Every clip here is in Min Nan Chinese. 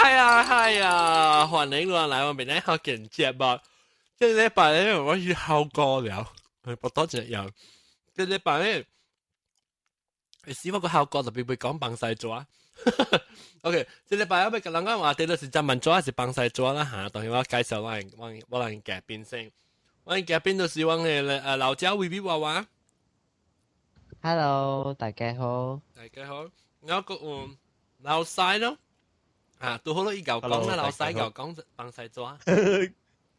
係啊係啊，歡迎你來我邊咧學見節目。這禮拜咧我去考過了，不多隻樣。這禮拜咧，你試我個考過特別會講崩晒咗。OK，這禮拜我欲共人講話，題就是人民紙還是放屎紙啦嚇。當然我介紹我人嘉賓先，我人嘉賓就是我的老家威威娃娃。 Hello，大家好。大家好，我個老細咯，啊，拄好咯，伊𠢕講啦，老細𠢕講放屎紙。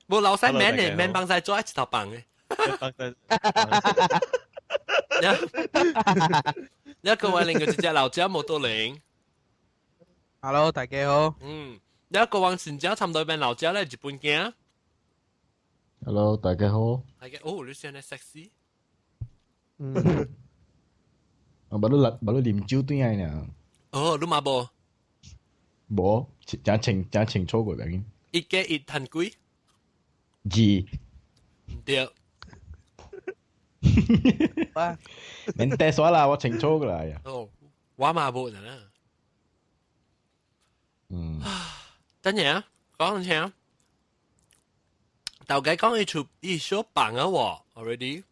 無老細免嘅，免放屎紙一頭放嘅。一個位另外一隻老家冇多靈。 Hello，大家好。嗯，一個往前腳差唔多變老家咧，日本鏡。 Hello，大家好。大家哦，你聲咧 sexy。嗯。啊，無你啉酒轉來呢？哦，你嘛無？無，誠清誠清楚過邊。一加一等幾？二。毋對。免得說啦，我清楚過啦。哦，我嘛無呢。嗯。等陣講聽。大家講伊出伊小放啊喎，already。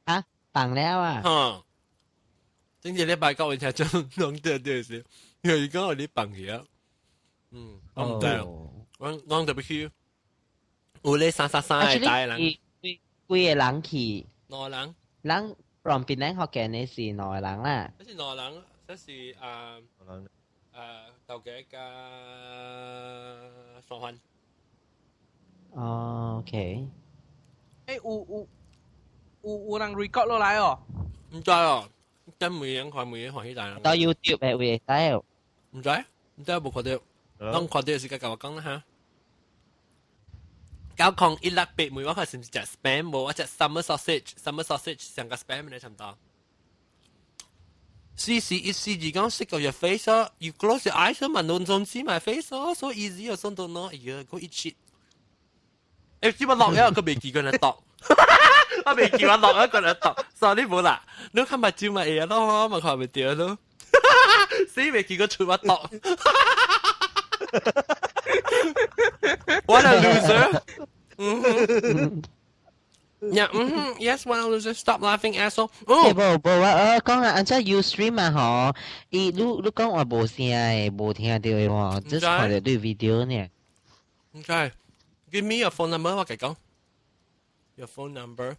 啊，放了啊。嗯。頂一禮拜講完聽就攏對對是，因為伊講予你放去啊。嗯，我毋知，我特別去。有咧三三三個大人。幾幾個人去？兩個人。人 from 檳城福建的是兩個人啦。這是兩個人，這是啊頭家佮雙番。哦，OK。欸，有人 record 落來哦？毋知哦，真每人看每人歡喜大人。到 YouTube 的會使哦。毋知，毋知無看著，當看著是共我講啦嚇。90168每我看是毋是食 spam 無？我食 summer sausage，summer sausage 上個 spam 咧差唔多。C C 一 C 二講 sick of your face 哦，you close your eyes 嘛，don't see my face 哦，so easy 哦，so don't know，哎呀，go eat shit。欸，只不落一個未記過嚟讀，我未記我落一個嚟讀，sorry 無啦，你看目睭嘛會咯，嘛看袂著咯，死未記過出我讀。What a loser! Yeah, Yes, what a loser. Stop laughing, asshole. 哦，無無我講啊，按怎 Ustream 啊吼，伊你講話無聲的，無聽著的喎，只是看著你 video 呢。 Okay. Give me your phone number，我共講。Your phone number.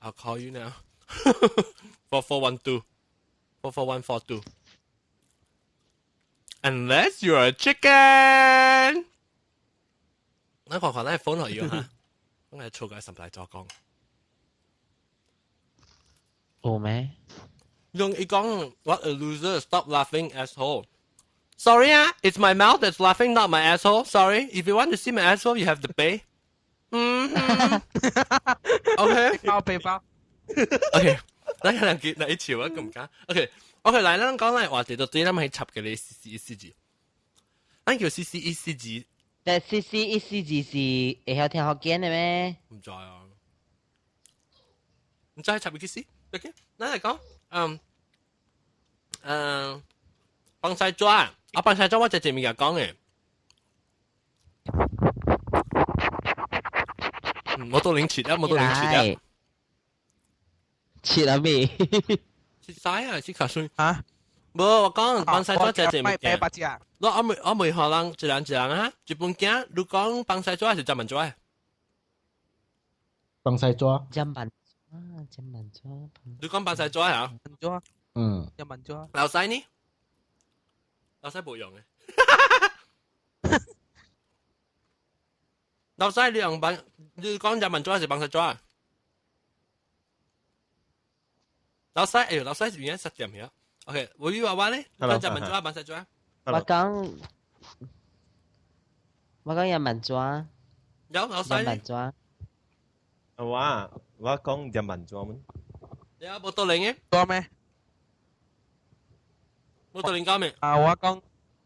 I'll call you now. 4412 44142. Unless you're a chicken. 我看看咱 phone 號要哈，我係錯個十大作講。有咩？用伊講，What a loser! Stop laughing, asshole. Sorry 啊，It's my mouth that's laughing, not my asshole. Sorry. If you want to see my asshole, you have to pay. 嗯。OK。包背包。 OK。咱可能記來一笑啊，咁唔敢。OK。OK，來，咱講來話題就對，咱們去插嘅咧 C C 一四字。咱叫 C C 一四字。但 C C 一四字是會曉聽福建的咩？毋知啊。毋知插嘅意思？OK，咱來講，嗯，嗯，放屎紙啊，放屎紙我直接物件講嘅。嗯，我都零切啊，我都零切啊。切了未？切晒啊，切卡水啊！無，我講放屎紙這物件。我未學人一人一人啊，日本囝，你講放屎紙還是人民紙？放屎紙。人民啊，人民紙。你講放屎紙啊？紙。嗯。人民紙。老細呢？老細無用嘅。老細你用放，你講人民紙還是放屎紙？老細，哎呦，老細是原來實點嘅。OK，我以為話咧，講人民紙放屎紙。我講人民紙。有老細。人民紙。我講人民紙們。你有冇多零嘅？多咩？冇多零講咩？啊，我講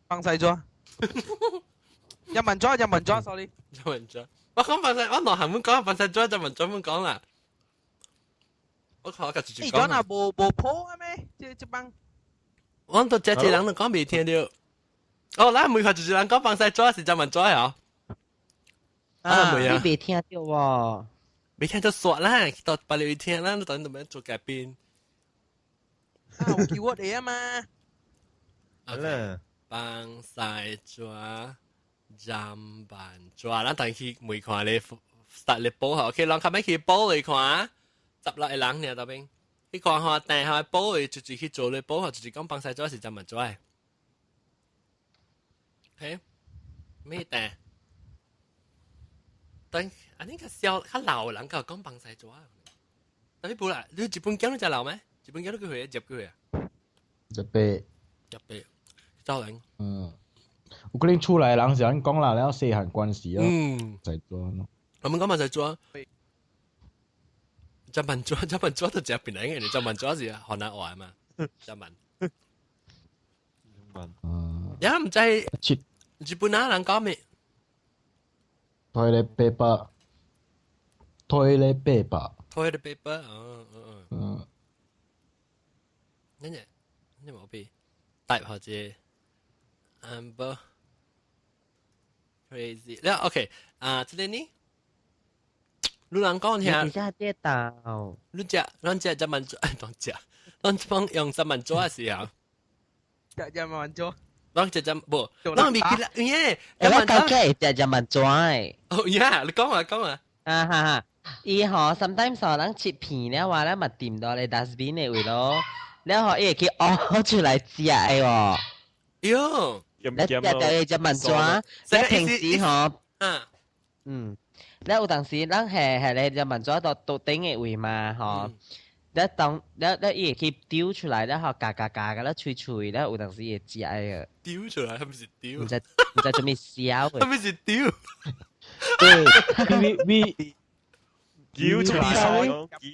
放屎紙。人民紙，人民紙，sorry。人民紙。我講放屎，我內行本講放屎紙，人民紙本講啦。我靠，我直接講。你講啊，無無譜啊咩？這這幫。我都這這人都講未聽著。哦，咱每個就是人講放屎紙是針文紙啊？啊，未啊。你未聽到喎？未聽到說啦，到別你聽啦，你等陣做改變。啊，有 keyword 嚟啊嘛。好啦，放屎紙、砧板紙，咱等去每看咧，start 咧報下，OK，人較欲去報嚟看，16個人爾當邊，去看下，訂下報嘅，就是去做咧報下，就是講放屎紙是砧板紙。OK，咩訂？等，啊，你較少較老人較講放屎紙。但你冇啦，你日本囝你食老咩？日本囝你幾歲？十幾歲啊？ 18。 18，走人。嗯，有可能厝內人是按講啦，了細漢關係咯。在做咯。我們講嘛在做。砧板紙，砧板紙都食檳榔嘅，你砧板紙是河南話嘛？砧板。也毋知日本啊人講咩？Toilet paper，toilet paper。 Toilet paper，嗯嗯嗯。你呢？你冇變？type 或者 amber crazy，了 OK 啊，這個呢？你人講聽，你只跌到，你食，咱食砧板紙，當食，咱幫用砧板紙的時候，食砧板紙，咱食砧無，咱未記得，耶，我講嘅食砧板紙。哦呀，你講啊講啊，啊哈哈，伊吼 sometimes 吼人切片了話咧，嘛掂到咧 dustbin 的位咯，了後伊會去挖出來食的喎。喲，你食到伊砧板紙，你平時吼，你有當時咱係係咧砧板紙到桌頂的位嘛，吼。你當你你伊會去丟出來，然後夾夾夾，個咧脆脆，咧有當時會食的。丟出來，係咪是丟？毋知毋知做咩痟係咪是丟？對，we 丟出來，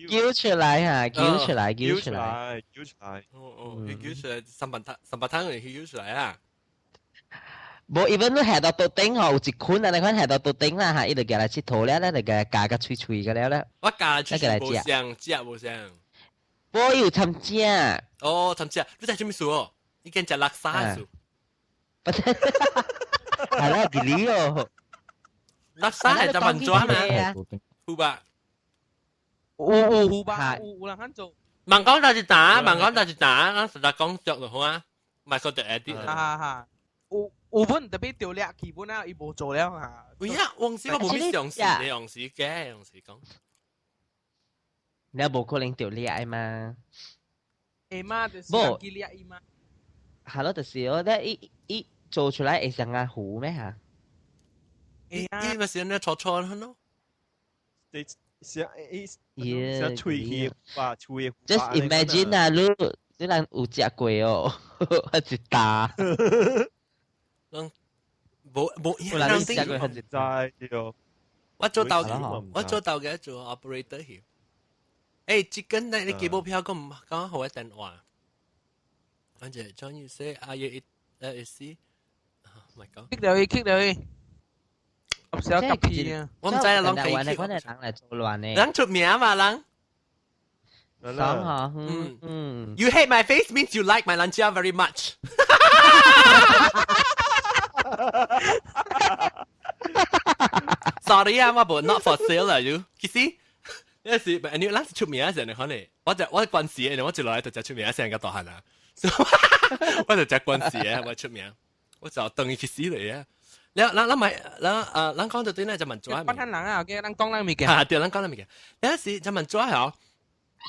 丟出來哈，丟出來，丟出來，丟出來。哦哦，佢丟出來，三百攤三百攤佢丟出來啊！無，even 你下到桌頂吼，有一捆啊，你看下到桌頂啦嚇，伊就夾來𨑨迌了咧，就夾夾個脆脆個了咧。我夾脆脆無相，食無相。無有參食。哦，參食，你知啥物事哦？你見食垃圾事。係啦，吉利哦。垃圾係砧板紙咩？有吧？有有有吧？有有人肯做。網講就是打，網講就是打，咱實在講足就好啊。唔係說就 edit。哈哈哈。有有本特別掉掠基本啊，伊無做了嚇。有影，往時我無咩嘗試，你用時嘅，用時講。你無可能掉掠嘛？會嘛？就是記掠伊嘛。係咯，就是我咧，伊伊做出來會像阿糊咩嚇？伊伊咪是咧錯錯咯。你像伊像吹氣吧，吹。 Just imagine 啊，你你人有食過哦，一打。無無，人食過一打。知我做豆，我做豆嘅做 operator 去。誒，這根咧，你寄無票講講好我電話。反正張醫生阿爺一意思，唔係講。擊掉伊，擊掉伊。小急片啊！我唔知啊，人可以人來做亂呢。人出名嘛，人。爽哈，嗯嗯。 You hate my face means you like my 蘭椒 very much. Sorry 啊，我無 not for sale 啊，you 其實有時，你咱是出名時，你可能我就我關事嘅，我一落來就食出名，成個大漢啊，我就食關事嘅，我出名，我就等於去死嚟啊！你咱咱咪咱啊，咱講到對呢就問做啊，咱人啊，嘅咱講咱物件，啊對，咱講咱物件。有時就問做嗬，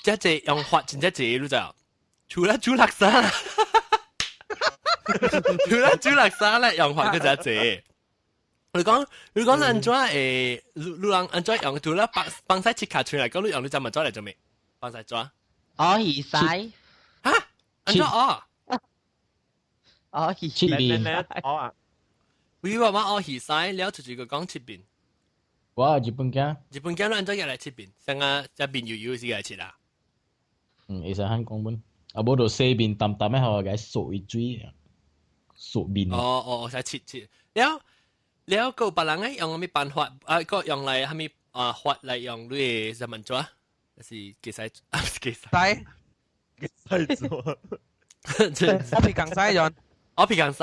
這隻用法真正濟，你知道？除了煮垃圾，除了煮垃圾咧，用法佢就濟。你講你講按怎會，你你人按怎用？除了幫幫晒切卡出來，講你用你就問做嚟做咩？幫晒做？哦，魚屎嚇？按怎哦？哦，魚切麵。哦啊！你話我哦魚屎，了就是個講切麵。我日本囝。日本囝你按怎入來切麵？像啊，只麵油油是來切啊？嗯，會使漢講本。啊，無就洗面淡淡的，予共掃伊水，掃面。哦哦，使切切。了了，個別人咧用啥物辦法？啊，個用來啥物啊法來用你的什麼做？是其實啊，是其實。使，使做。我皮共使咗。我皮共使。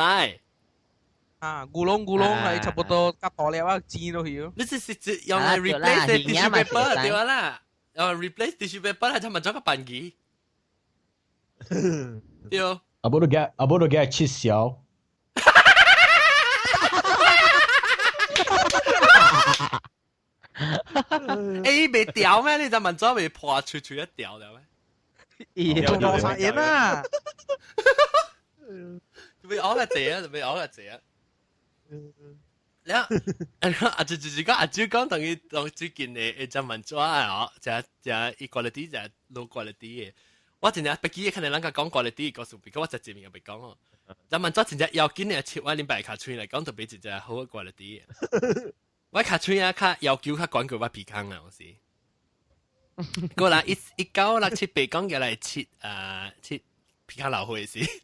啊，咕隆咕隆係差不多夾大粒啊，煎落去咯。你是是用來 replace tissue paper 對啦，用 replace tissue paper 係差唔多個半機。對。啊，無都給，啊，無都給切小。欸，未掉咩？你就問咗未破，脆脆一掉了咩？做羅剎人啊！未嘔個字啊！未嘔個字啊！แล้ว啊就就是講阿朱講，等於當最近的一隻問咗啊，就就伊 quality 就 low quality 的。我真正筆記可能人家講 quality 個數，比我直接面又講哦。就問咗真正要緊的切我恁白卡喙來講，特別一隻好 quality。我卡喙啊，較要求較懸過我鼻孔啊，有時。過來一一九六七八講起來切啊切鼻孔流血時。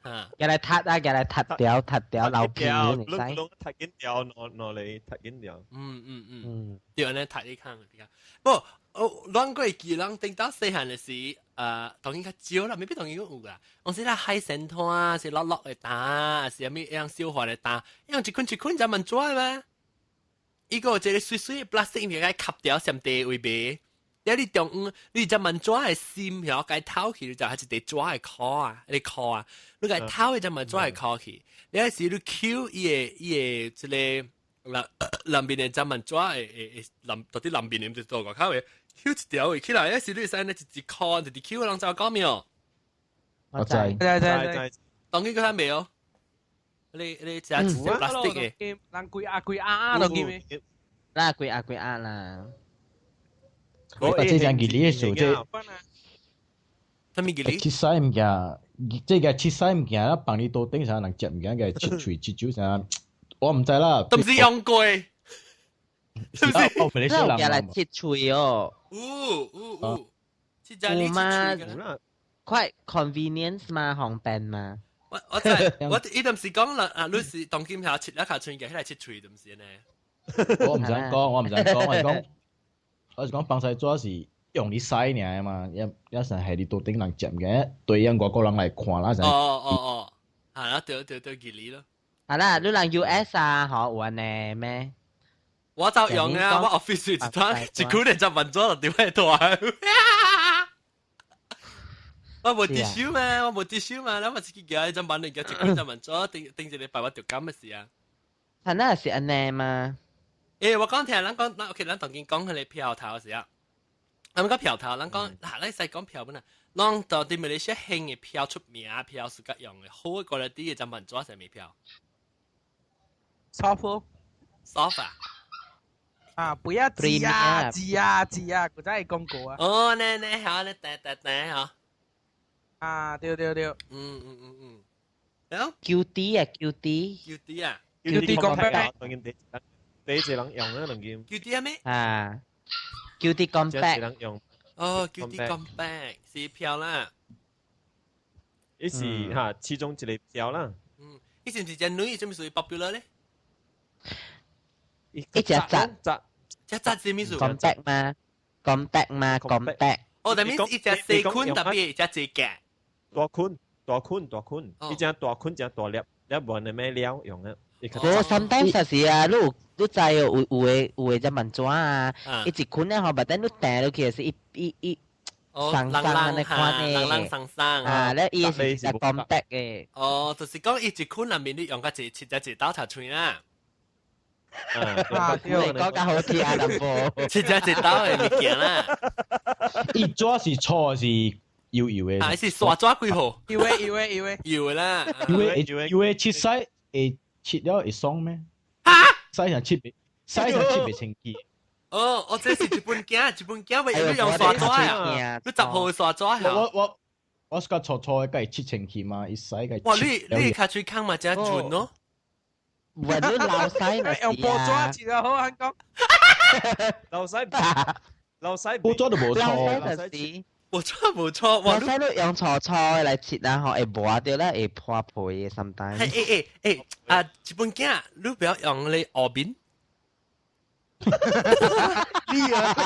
啊！入來踢啊，入來踢掉，踢掉流皮，你知？攏踢緊掉，攞攞嚟踢緊掉。嗯嗯嗯，對，呢踢你看比較。不，哦，攏過記人頂到細漢的時，當然較少啦，未必當然有啦。我是啦海鮮攤啊，是落落的擔，是啥物樣消化的擔，用一捆一捆就問紙咩？伊個這個水水的 plastic 物件吸掉上地位賣。了你中央，你只問紙的心曉，共偷去就係一塊紙的殼啊，一個殼啊，你共偷的只問紙的殼去，了時你抾伊個伊個這個南南邊的只問紙的的南到底南邊的毋是做外口的，抾一條起來，了時你會使按呢一一箍一直抾，人知我講沒有？我知，知知知。當佢個未哦？你你食一隻 plastic 的，人規壓規壓都見咩？啦，規壓規壓啦。我這張吉利的數，這啥物吉利？切屎物件，這個切屎物件，啦，放你桌頂上人食物件，個切喙切酒啥，我毋知啦。都毋是用過，是毋是？那有來切喙哦。有有有，切只你切喙嘛？快 convenience 嘛，方便嘛。我我知，我伊都毋是講啦，啊，你是當今下切一下喙嘅，彼個切喙，都毋是呢。我毋知講，我毋知講，我是講。我是講放西紙是用嚟洗爾嘛，也也算係你桌頂人食嘅，對樣外國人來看啦。哦哦哦，係啦，對對對，吉利咯。係啦，你人 US 啊，嗬，有按呢咩？我就用啊，我 office 一攤一久連就問咗就點樣拖。我無 tissue 嘛，我無 tissue 嘛，咱嘛自己寄一張板，你寄一久就問咗，頂頂一禮拜我就咁嘅事啊。係那是按呢嘛？欸，我講聽，咱講，咱 OK，咱當今講彼個票頭時啊，啊，毋講票頭，咱講，嗱，咱使講票本啊，咱到底馬來西亞興的票出名，票是較用的，好的 quality 的砧板紙啥物票？Soft ，soft 啊，啊，不要字啊，字啊，字啊，古早會講過啊。哦，呢呢好，呢得得得好。啊，對對對，嗯嗯嗯嗯，然後 QD 啊，QD， QD 啊，QD 講咩？當今第一個人用啊，兩件。 QD 啊咩？啊，QD compact。人用。哦，QD compact 是票啦。伊是哈，其中一個票啦。嗯，伊是毋是隻女？啥物屬於 popular 咧？一隻雜雜，隻雜是咩意思？compact 嘛，compact 嘛，compact。哦，但係一隻細款特別，一隻細嘅。大款，大款，大款，一隻大款，一隻大粒，粒無那咩料用啊。無，sometimes 就是啊，你有你知哦，有有的有的隻問紙啊，伊一捆咧吼，目等你掟落去是一一一鬆鬆按呢款的，啷啷鬆鬆啊，咧伊是一 compact 的。哦，就是講伊一捆內面你用較濟切只一刀茶喙啦。啊，你講較好聽淡薄。切只一刀的物件啦。伊紙是粗是油油的？啊，是刷紙幾號？油的油的油的。油的啦。油的油的切屎會。切了會爽咩？哈！洗上切袂，洗上切袂清氣。哦，我這是一本鏡，一本鏡咪用刷紙啊！你十號刷紙啊？我我我是個粗粗的，該切清氣嘛，伊洗個。哇！你你較喙空嘛，真準咯。唔係你老洗咪用報紙切啊，好肯講。老洗，老洗，報紙都無錯。老洗無錯無錯，我使你用粗粗的來切啊，吼會磨著啦，會破皮的，sometimes。欸欸欸，啊，一本鏡，你不要用你烏面。你啊，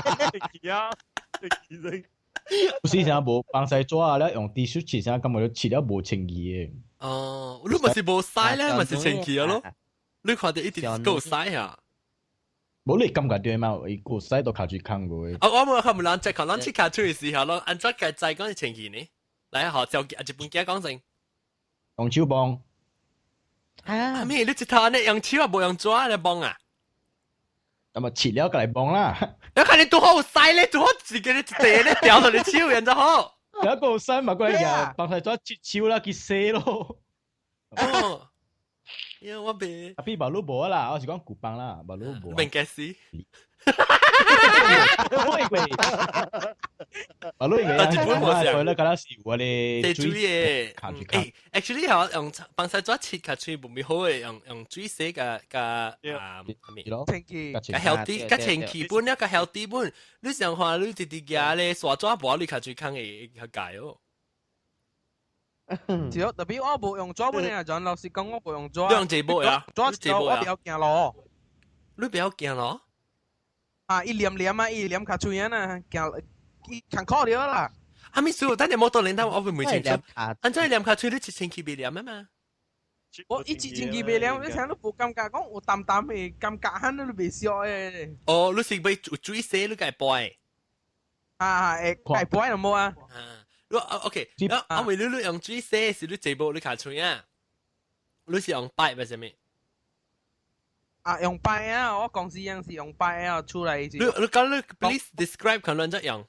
你啊，你有時啥無幫西紙啊，咧用滴水切啥，感覺切了無清氣的。哦，你咪是無洗咧，咪是清氣咯。你看到一定夠洗啊！無你感覺對嘛？伊個洗到跤水空過。啊，我冇看冇人 check，人切跤水嘅時候，攏按怎計知講是清氣呢？來學就一本鏡講先。用手幫。啊！咩？你一頭呢用手啊，無用紙來幫啊？咁啊，切了過來幫啦。你看你拄好有洗咧，拄好自己咧一地咧掉到你手，然之後。有一個洗嘛過來嘅，幫佢做切手啦，去洗咯。哦，因為我未。阿比馬路無啦，我是講古幫啦，馬路無。明嘅事。馬路應該但日本冇事，咧，嗰陣時我哋水嘅。誒，actually 係用幫晒做切較水，無咪好嘅，用水洗嘅嘅啊，咩？清氣，較 healthy，較清氣本，了較 healthy 本。你想看你直直夾咧，刷紙無你較水空會較解哦。對，特別我無用紙本啊，john 老實講我無用紙。用這部啊？紙我比較驚咯。你比較驚咯？啊！伊黏黏啊，伊黏較喙啊，行伊艱苦了啦。啊，咪數，等陣摩托輪胎我會唔清楚。按怎黏較喙，你一星期袂黏啊嘛？我一星期袂黏，你聽你無感覺講有淡淡的感覺，喊你袂燒的。哦，你是欲有水洗，你該背。啊，會該背就無啊。啊，你 OK，啊，因為你用水洗是你這部你較喙啊，你是用擺還是啥物？啊，用擺啊！我公司樣是用擺啊，出來。你講你 please describe 看亂怎用？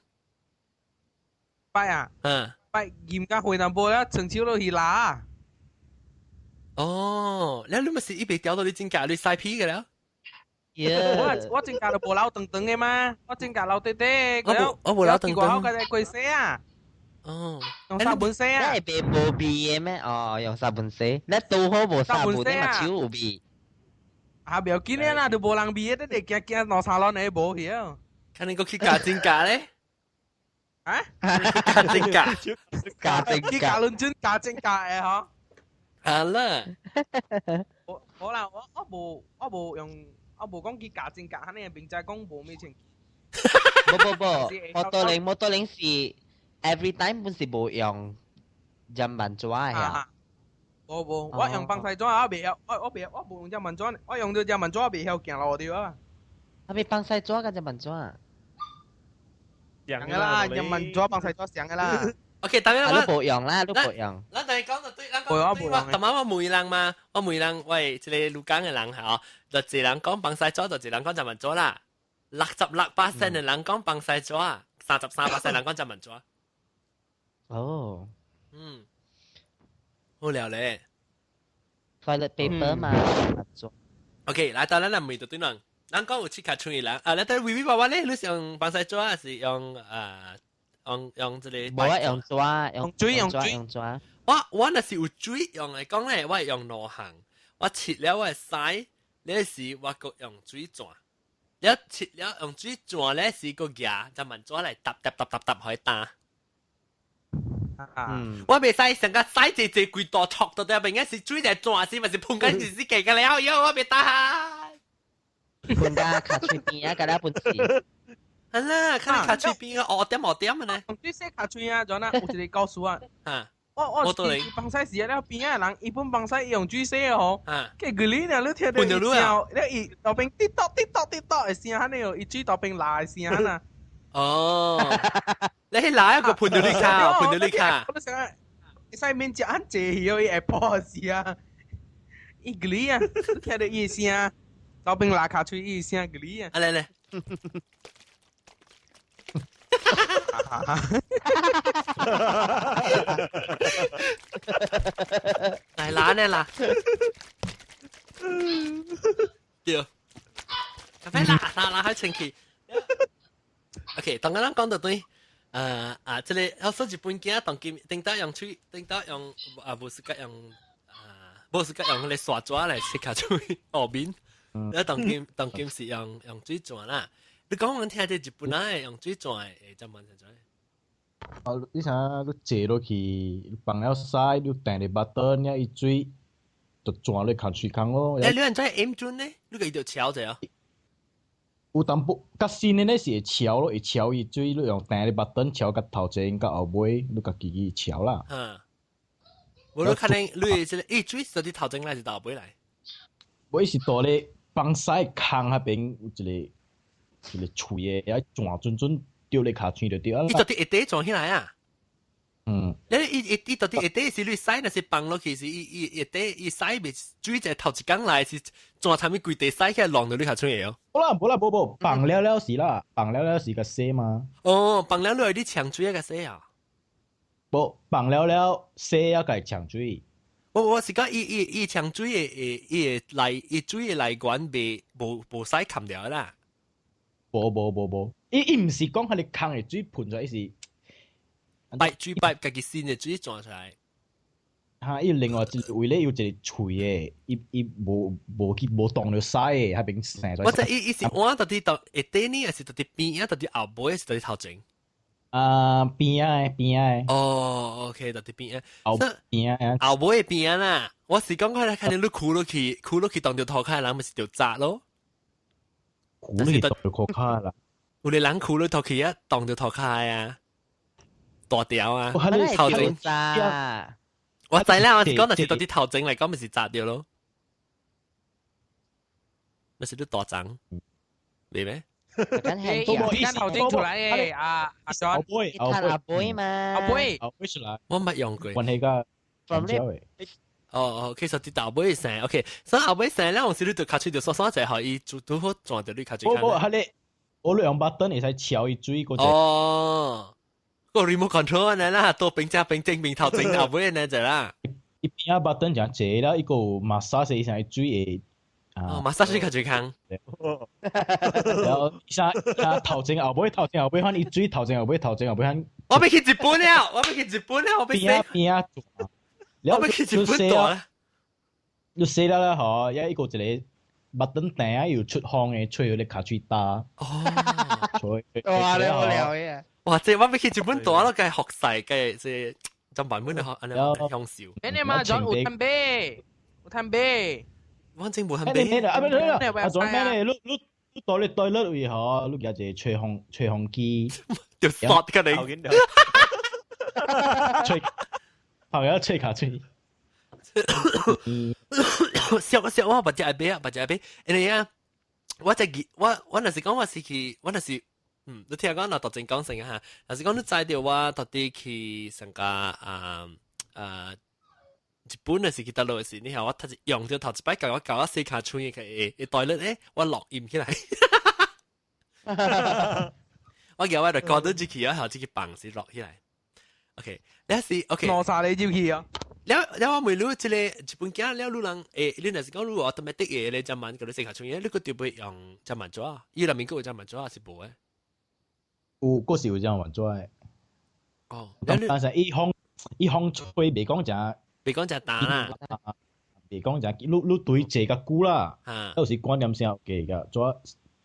擺啊！嗯，擺鹽甲灰淡薄啦，伸手落去拿。哦，你咪是一邊掉到你真假你曬皮嘅了？我真假都無留長長嘅嘛，我真假留短短。我無留長長。我個個洗啊！哦，用砂盆洗啊！你係無味嘅咩？哦，用砂盆洗，你拄好無砂盆，你嘛手有味。啊，不要緊的啦，都無人味的，你驚驚兩三輪會無去啊！看你閣去加真價咧？啊？加真價，加真價，去加倫敦加真價的嗬？好啦，好啦，我無用，我無講去加真價，肯定明知講無咩清氣。無無無，摩托輪是 every time 本是無用砧板紙的啊。無無，我用防曬紙我袂曉，我袂我無用砧板紙，我用著砧板紙我袂曉行路對啊。啊，咪防曬紙佮砧板紙？像个啦，砧板紙防曬紙像個啦。 OK，當然我無用啦，你無用。咱等於講就對，咱講對。我頭晚我問人嘛，我問人喂，這個鹿港的人嚇，就一人講防曬紙，就一人講砧板紙啦。66% 的人講防曬紙，33% 人講砧板紙。哦。嗯。好了咧，toilet paper 嘛。 OK，來到咱來問就對人，咱講有切較喙人，啊，你對微微娃娃咧，你是用防曬紙還是用啊？用這個？無啊，用紙，用水，用水，用紙。我若是有水用來講咧，我會用兩項，我切了我會洗，了時我閣用水轉，了切了用水轉咧是閣夾，就慢紙來揼揼揼揼揼予伊乾。嗯，我袂使成個洗濟濟規大戳到對邊，是水來轉是，嘛是噴緊是死計個了，喲，我袂得。噴甲跤喙邊啊，甲了本事。係啦，看你跤喙邊啊，學點學點啊呢。用水洗跤喙啊，陣啊，有一個故事啊。啊。我幫洗時了邊仔人，伊本幫洗用水洗吼。啊。佢佢你呢？你聽到伊聲，你伊路邊滴答滴答滴答的聲，安尼哦，伊水路邊拉的聲啊。哦。你去拉一個噴到你跤，噴到你跤。我想啊，洗面食很濟去哦，伊會破時啊。伊個你啊，聽到伊聲，路邊拉跤喙伊聲個你啊。啊來來。來拉呢啦。對。咖啡拉拉拉開清氣。OK，當咱講到對。啊，這個我說日本囝當今頂到用喙，頂到用啊，無是佮用啊，無是佮用彼個刷紙來切跤喙學面。你當今是用水轉啦。你講我聽這日本人用水轉會怎麼怎？啊，你想你坐落去，放了洗，你訂個 button，伊水就轉落跤喙空咯。欸，你按怎按準呢？你家己著敲者啊？有淡薄，較新的咧是會敲咯，會敲伊水，你用訂個 button 敲甲頭前甲後尾，你家己去敲啦。嗯。無你可能你這個伊水是佇頭前來是頭尾來？我是佇咧放屎空彼邊有一個喙的，啊轉準準著咧跤喙就對啊。伊到底下底轉起來啊？嗯。你伊到底下底是你屎，若是放落去是伊伊下底伊屎袂水就頭一工來是轉啥物規地屎起來弄到你跤喙的哦。無啦無啦無無，放了了是啦，放了了是共洗嘛。哦，放了了你搶水共洗啊？無，放了了洗啊，共搶水。我是講伊伊伊搶水的，伊會來伊水的來源袂無無使冚掉啦。無無無無，伊伊毋是講彼个空的水噴出來，伊是擺水擺家己新的水轉出來。哈！伊另外一位咧有一個喙的，伊伊無無去無擋著屎的，彼邊生出來。我知伊伊是換到底到下底呢，還是到底邊啊？到底後尾，還是到底頭前？啊，邊仔的邊仔的。哦，OK，到底邊仔。後邊仔。後尾的邊仔啦。我是講看看你你跍落去，跍落去當著塗跤的人，咪是著紮咯。跍落去當著塗跤啦。有个人跍落塗去啊，當著塗跤啊，大條啊，頭前。我知啦，我是講，但是到底頭前來講，咪是紮掉咯，咪是你大張，明咩？緊頭前出來的啊，阿後背，後背嘛，後背，後背出來。我毋捌用過。關係個。哦哦，其實佇頭尾生，OK，所以後尾生咧，有時你就跤喙就刷刷者，予伊拄拄好轉著你跤喙。我我，彼个我用 button 會使敲伊水嗰隻。哦，個 remote control 按呢啦，多邊正邊正邊頭前後尾按呢隻啦。伊邊仔 button 誠濟啦，伊閣有 massage 啥水會。哦，massage 跤喙空。然後啥啥頭前後尾頭前後尾，反正伊水頭前後尾頭前後尾，反我欲去日本了，我欲去日本了，我欲邊仔邊仔我欲去日本蹛啦。你洗了了吼，也伊閣一個 button 定啊，有出風的，吹予你跤喙焦。哦，吹。哇，你好了嘅。哇！這我欲去日本蹛咯，該學勢，該這怎辦本來學按呢享受。你嘛 John 有通買，有通買。我真無通買。啊，不是啊，做咩咧？你你你倒咧對咧位吼，你舉一個吹風吹風機，就刷個你。吹，朋友吹跤喙。笑笑我，目隻愛買啊，目隻愛買。因為啊，我在我我若是講我是去，我若是你聽講若頭前講先啊，若是講你知著我到底去參加啊啊日本若是去佗落時，你看我頭一用著頭一擺，共我共我洗跤喙的會袋咧，欸，我錄音起來。我叫我就過到入去啊，後這個放是錄起來。OK，你是 OK。攞晒你入去啊！了了，我問你這个日本囝了，你人欸，你若是講你 automatic 的咧，這慢共你洗跤喙，你閣著欲用這慢紙？伊內面閣有這慢紙還是無的？有，閣是有這慢紙的。哦，但是伊風伊風吹袂講誠，袂講誠焦啦，袂講誠，你你對坐較久啦，有時觀念聲有加個，紙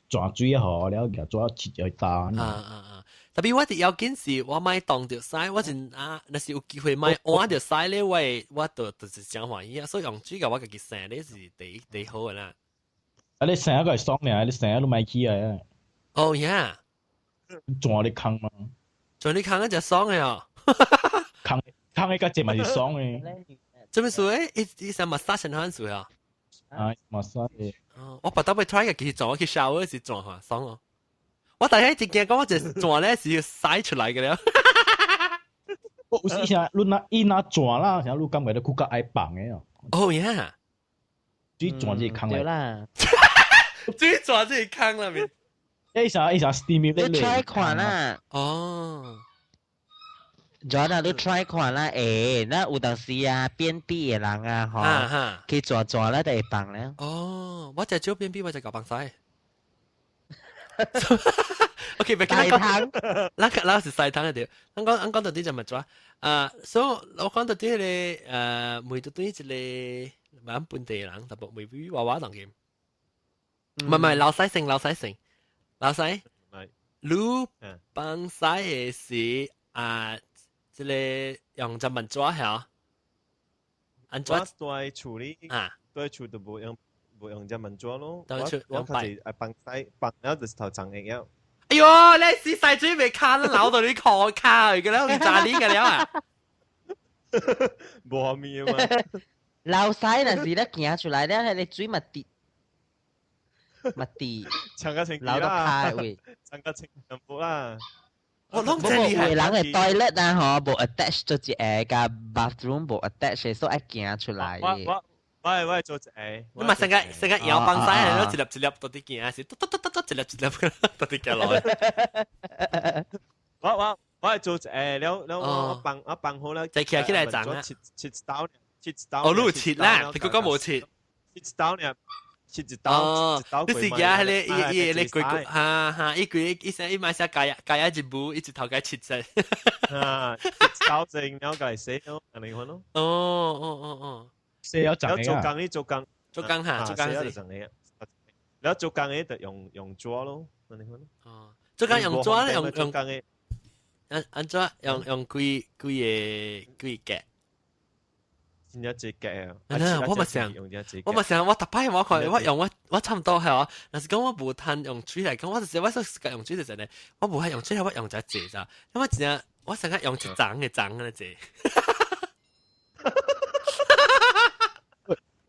轉水吼，了舉紙切會焦。啊啊啊！特別我佇要緊是，我莫擋著屎，我真啊，若是有機會莫換著屎咧，我我就就是誠歡喜啊！所以用水共我家己洗咧是第一第一好的啦。啊，你洗個會爽爾，你洗你莫起來啊。哦呀，轉咧空嘛？轉咧空啊，誠爽的哦。空空的較濟嘛是爽的。做咩事誒？伊伊啥 massage 款事啊？啊，massage。哦，我別當欲 try 家己轉，我去 shower 時轉下爽哦。我大家一驚講，我就轉咧是要屎出來嘅了。我有時啥，你若伊若轉啦，啥你感覺你較愛放的哦。哦呀，水轉這個空來。啦。水轉這個空啦面。伊啥伊啥 steam 你 try 看啦。哦。 John 啊，你 try 看啦，欸，那有當時啊，便秘的人啊，吼，去轉轉咧就會放了。哦，我就少便秘，我就共放屎。OK，別講講，咱咱是西湯的對。咱講咱講到底就物怎啊？所以我講到底咧，問到底一個咱本地人，特別未娃娃當嘅，唔係唔係老細姓老細姓老細，你放屎的時啊，這个用這慢紙嚇？按怎蹛厝裡啊？蹛厝都無用無用這慢紙咯。我我較濟愛放屎，放了就是頭髒的了。哎呦，你死細水未卡，流到你殼卡去嘅了，你炸你嘅了啊！無面啊嘛。流屎若是咧行出來咧，彼个水嘛滴嘛滴，唱個清流到骹位。唱個清淡薄啦。我攏無真厲害。有的人的 toilet 啊吼，無 attach 做一个，佮 bathroom 無 attach，所以愛行出來。我我我我做一個。你嘛成個成個搖放屎，係咯，一粒一粒到底行是，嘟嘟嘟嘟嘟，一粒一粒到底行落。我我我係做一個，了了我放我放好了。再徛起來長啊！切切一刀，切一刀。哦，你有切啦，你嗰個無切。切一刀呢？切一刀。哦，你是舉彼个伊伊个规矩，哈哈，伊規伊伊買啥加加一步，一頭該切啫。啊，一刀正了，過來洗咯，按呢款咯。哦哦哦哦，洗了長做工你做工，做工哈，做工是。了做工的就用用紙咯，按呢款咯。哦，做工用紙用做工的。按按怎用用幾幾个幾格？真正一格啊！我嘛想，我嘛想，我逐擺我看我用我我差唔多係我，若是講我無趁用水來講，我就是我說用水就是呢，我無係用水，我用一濟咋，因為真正我成日用一層嘅層嘅濟。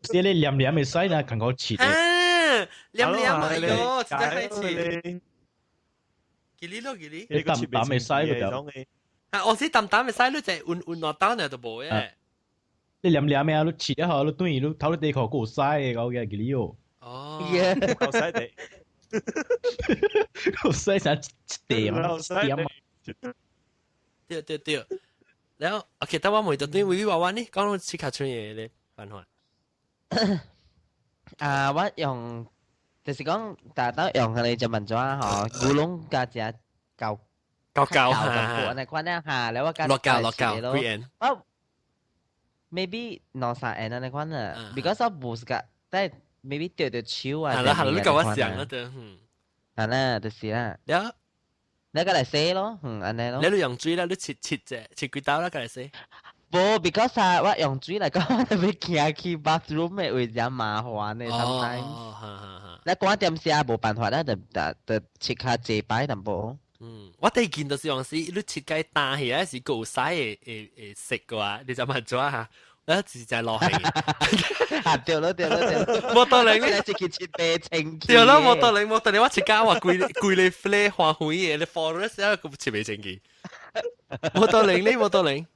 是你黏黏的洗呢，更好切。啊，黏黏哎喲，真係切。幾哩咯幾哩？你淡淡的洗個就。啊，我是淡淡的洗，你就溫溫落刀呢就無嘅。你黏黏的啊，你切一下，你轉你頭你底褲閣有洗的，搞嘅幾哩哦。哦，夠洗地，夠洗成一點一點。對對對，然後 OK，等我問到對位娃娃呢，講到切卡村嘅咧辦法。啊，我用就是講，大家用佢哋就問咗啊，嗬，古龍加只舊舊舊嚇，按呢款咧嚇，แล้ว我加落舊落舊，幾円？我 maybe 兩三円按呢款啊，because 我無是個，但係 maybe 掉掉手啊。係啦係啦，你夠我想啦對，嗯。係啦，就是啦。了，你過來洗咯，嗯，按呢咯。你用水啦，你切切隻切幾刀啦，過來洗。無，because 啊，我用水來講，我特別行去 bathroom 的位真麻煩的，sometimes。哦，哈哈哈。你趕點時啊，無辦法啦，就就就切較濟擺淡薄。嗯，我第一件就是用時，你切雞打起來是夠使的會會食嘅話，你就問咗下，我直接落去。啊，對咯對咯對咯。無道理呢？一個切白清。對咯，無道理無道理，我切家話規規個飛花園的，你 forest 啊，佢切袂清氣。無道理呢，無道理。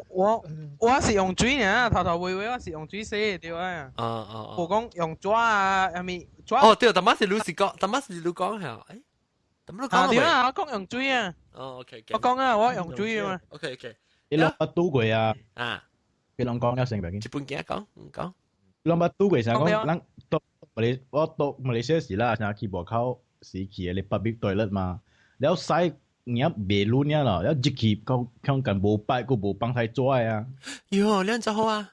我我是用水爾，頭頭尾尾我是用水洗對啊。哦哦哦。無講用紙啊，係咪紙？哦對，淡仔是你是講，淡仔是你講係，誒，淡仔講對啊，我講用水啊。哦，OK。我講啊，我用水啊嘛。 OK OK。你攏捌拄過啊？啊。你攏講了先袂緊。一本鏡講，唔講。攏捌拄過啥講？咱到馬來，我到馬來西亞時啦，啥去外口時去的 public toilet 嘛，了洗。你袂攆爾咯，了入去講強間無擺，閣無放太紙啊！喲，你按怎好啊？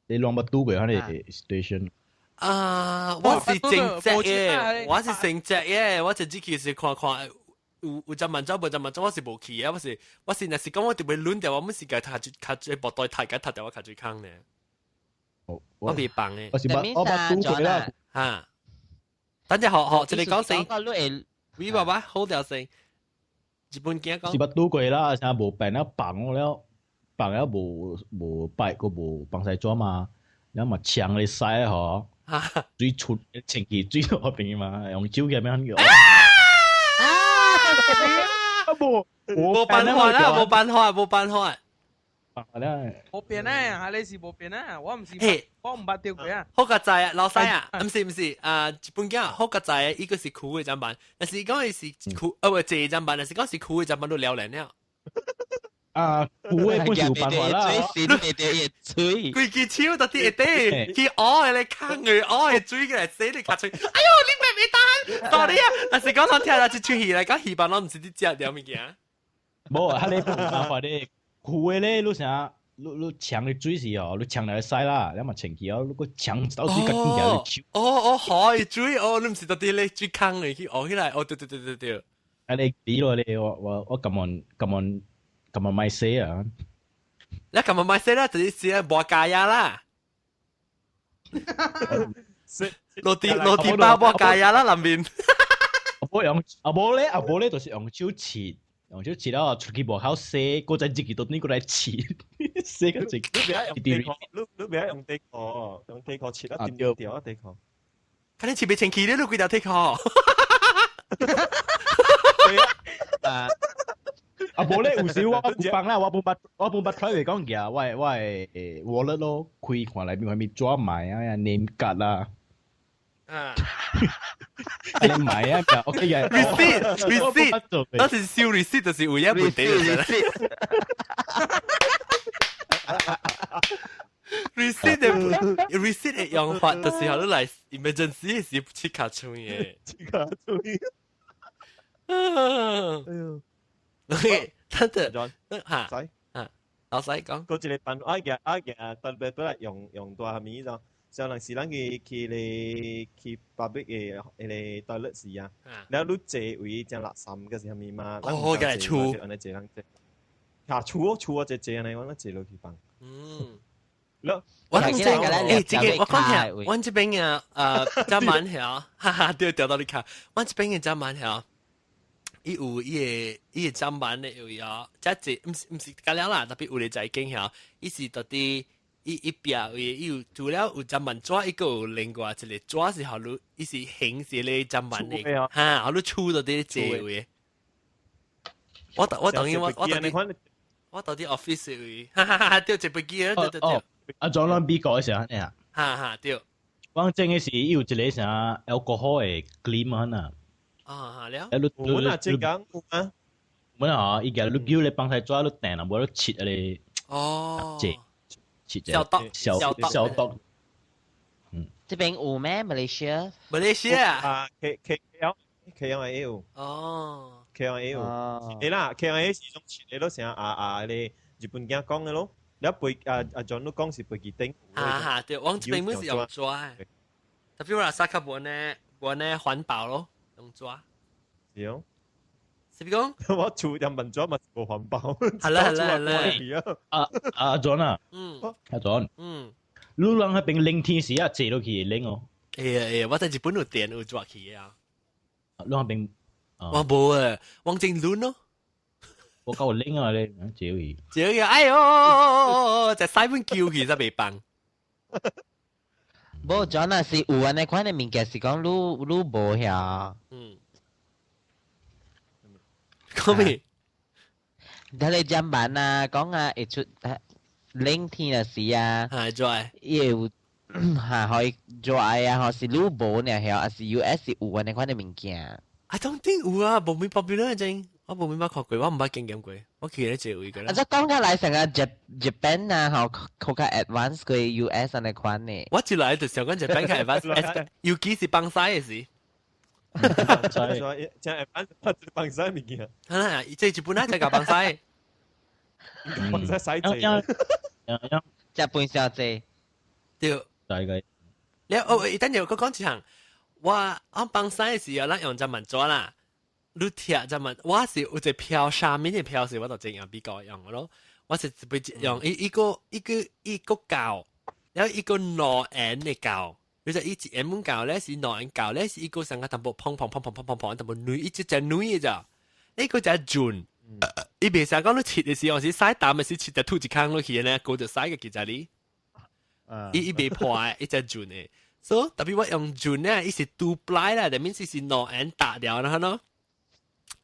你攏捌拄過彼个 situation？啊，我是正直的，我是正直的，我就入去是看看有有隻萬走，無隻萬走，我是無去的，我是我是若是講我特別攆掉，我每是共踢住卡住布袋踢共踢掉我卡水坑呢。我袂放的。我是捌我捌拄過啦。哈，等陣學學，一個講先，喂爸爸好掉先。日本囝講是捌拄過啦，啥無辦了放了，放了無無擺，閣無放屎紙嘛，了嘛搶咧洗吼，水出清氣水落邊嘛，用手夾咩叫？啊無無辦法啦，無辦法，無辦法。無變啊，係你是無變啊，我毋是，我毋捌著過啊。好個在啊，老細啊，毋是毋是啊，日本囝好個在啊，伊個是苦的怎辦？但是講伊是苦，啊唔濟怎辦？但是講是苦的怎辦都了然了。啊，苦的本是有辦法啦。水水水，規支手到底會底去挖的咧，坑去挖的水過來洗你卡嘴。哎喲，你別袂當，sorry 啊！但是講咱聽了這出戲來講，戲班攏毋是佇食了物件。無，彼个無辦法咧。苦的咧，你啥？你你搶的水時哦，你搶來洗啦，你嘛清氣哦，你閣搶到水較緊條手。哦哦，海水哦，你毋是到底咧水坑裡去挖起來？哦，對對對對對。啊，你比落咧，我我我咁樣咁樣咁樣買洗啊！你咁樣買洗啦，就是洗磨咖呀啦。落地落地包磨咖呀啦，南邊。阿無用，阿無咧，阿無咧，就是用手切。用手切了出去外口洗，過再入去到呢過來切，洗個一你別用地殼，你別用地殼，用地殼切一點掉啊地殼。看你切袂清氣你都幾條鐵殼。啊！啊，無咧，有時我有放啦，我本捌 try 嚟講嘅，我的 wallet 咯，開看內面有咩紙賣啊，name card 啦。啊！你買啊，OK 嘅。 receipt receipt，當時燒 receipt 就是唯一問題嚟嘅。receipt 的 receipt 的用法就是好你來 emergency 時切卡出嘅。切卡出。哎呦！OK，等等，嚇嚇，老細講。嗰一個辦法嘅啊嘅，特別本來用大物就。上陣時咱去咧去 public 嘅迄個 toilet 時啊，然後你坐位正垃圾嘅是啥物嘛？哦，嘅厝，按呢坐人坐，嚇厝厝我坐坐按呢，我坐落去放。嗯，我這個欸，這個我講聽，阮這邊嘅砧板曉，哈哈，對，調到你卡，阮這邊嘅砧板曉，伊有伊個砧板的位哦，這這毋是甲了啦，特別有咧在間曉，伊是到底。伊壁位伊有除了有砧板紙，伊閣有另外一個紙是予你，伊是形是咧砧板的，哈，予你儲到佇咧坐位。我等於我到底 office 位，哈哈哈，對，坐飛機啊，對對對。啊，裝咱美國的時候呢？哈哈，對。我正嘅是伊有一個啥 alcohol 的 cream 啊。啊，了。我那這講有啊。阮啊，伊個你叫咧放台紙，你掟啦，無你切啊咧。哦。消毒，消消毒。嗯，這邊有咩？馬來西亞？馬來西亞啊，K K L K L A 有。哦，K L A 有。係啦，K L A 是種切的咯，成啊啊，你日本囝講的咯。你背啊啊，John 你講是飛機頂。哈哈，對，我這邊本是用紙，特別我沙卡無呢，無呢環保咯，用紙。是哦。是不講？我厝人民紙嘛是無環保。係啦係啦係啦。啊啊 John 啊，阿 John，你人彼邊冷天時啊，坐落去會冷哦。會啊會啊，我在日本有電有紙去啊。你彼邊？我無啊，我真冷咯。我夠冷啊你，坐去。坐去，哎喲，就洗本叫去才袂放。無 John 啊，是有按呢款的物件，是講你無遐。嗯。講咩？睇你砧板啊，講啊會出冷天時啊，係 dry，伊會有嚇可以 dry 啊，或是你無呢曉，還是 US 有按呢款的物件。 I don't think 有啊，無咩 popular 真，我無咩捌看過，我毋捌經驗過，我去咧一位個啦。啊，這講起來成個 Japan 啊，吼，較advanced 過 US 按呢款呢。我一來就想講 Japan 較 advanced，尤其是放屎的時。所以真 advanced 放屎物件。啊，這日本啊，才搞放屎。放屎洗濟。食飯小濟。對。大概。你哦，等陣我講一項，我放屎的時候，咱用砧板紙啦。你貼砧板，我是有一個飄沙面的飄是，我就真用比較用咯。我是特別用一個膠，然後一個兩 N 的膠。你就一一門膠咧是兩 N 膠咧是一個上個淡薄砰砰砰砰砰砰砰淡薄軟，一隻隻軟的咋？呢個就係準。伊袂使講你切的時候是洗淡的是切就吐一空落去呢，嗰就洗個幾隻哩。伊袂破的，一隻準的。所以特別我用準咧，伊是 two ply 啦，就面是兩 N 打掉啦，喏。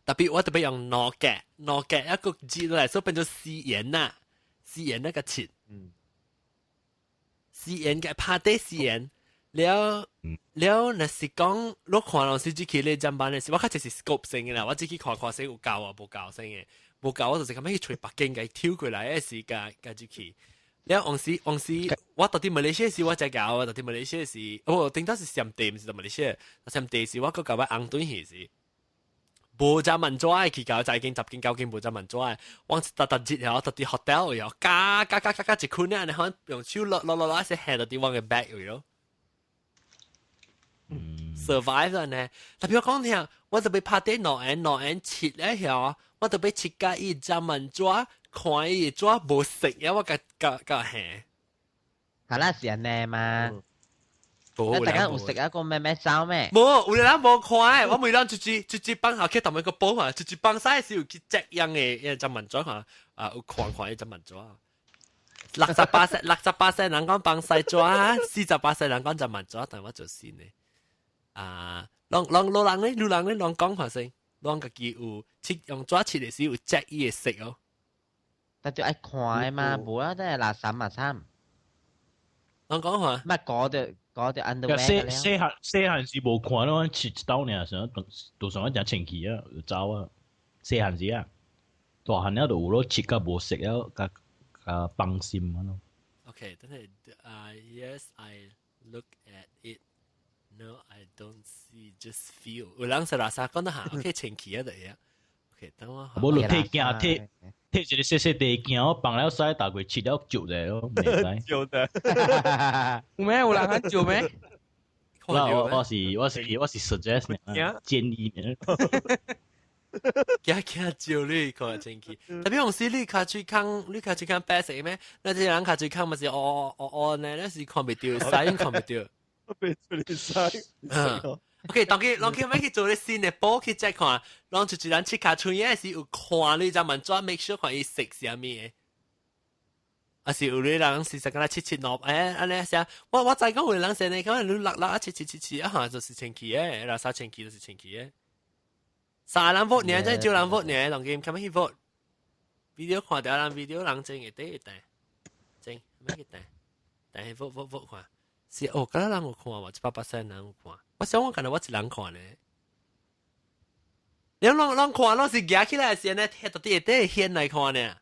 特別我特別用兩格，兩格一個字落來，所以變做四眼啦，四眼那個切。四眼嘅拍底四眼。了了，若是講我看攏是只去咧砧板的時，我較濟是 scope 性的啦，我只去看看先有夠啊，無夠先的，無夠我就是咁樣去揣北京共伊抽過來的時間，共入去。了往時往時，我到佇馬來西亞時我才搞，我到佇馬來西亞時，哦，頂當是上地，毋是佇馬來西亞，上地時我閣共我翁轉去時，無砧板紙去搞，十間十間九間無砧板紙，我逐逐日了，到佇 hotel 了，加加加加加一困咧，按呢款用手落落落落，是下到佇我的 bag 位咯。survive 呢？特別我講聽，我特別拍啲兩 N 兩 N 切咧曉，我特別切甲伊砧板紙，看伊紙無色呀，我共共共下。係啦，是按呢嘛。無。大家有食一個咩咩走咩？無，有人無看，我每人一支一支放下去，同埋個煲看，一支放晒是有去這樣的一隻文紙看，啊，有看看一隻文紙。68%，68%人講放西紙，48%人講隻文紙，但我就是呢。啊，攏攏老人咧，老人咧，攏講看先，攏家己有切用紙切的時有隻伊的色哦。但就愛看嘛，無啊，都係垃圾嘛慘。攏講看。乜嗰條嗰條 underwear 細細漢細漢時無看咯，切一刀爾，想都想誠清氣啊，就走啊。細漢時啊，大漢了就有咯，切甲無色了，甲甲放心咯。 OK，等下啊，Yes, I look at it. No, I don't see, just feel。有人是垃圾講得下，OK，清氣啊，就係。OK，等我。無就提鏡提提一個細細地鏡，我放了屎，大概切了照者咯，袂使。照的。有咩？有人肯照咩？我我是我是我是 suggest 建議呢。驚驚照你看清氣，特別有時你跤喙空，你跤喙空白色咩？那這人跤喙空嘛是烏烏烏呢？那是看袂著，屎看袂著。被出嚟屎。 OK，當佢當佢欲去做咧新的報去再看，攏就是咱切跤喙的是有看你就問怎 make sure 看伊食啥物的。啊是有啲人事實敢若切切落，欸，按呢啥？我我知講有人生呢，可能你落落啊切切切切啊，哈，就是清氣的，垃圾清氣就是清氣的。三人 vote 呢，真係少人 vote 呢，當今較欲去 vote video 看著人 video 人真會底會彈，真欲去彈，但係 vote vote vote 看，是哦，敢若人有看無？100%人有看。我想我敢若我一人看呢。你攏攏看，攏是舉起來時呢，到底會底顯來看呢？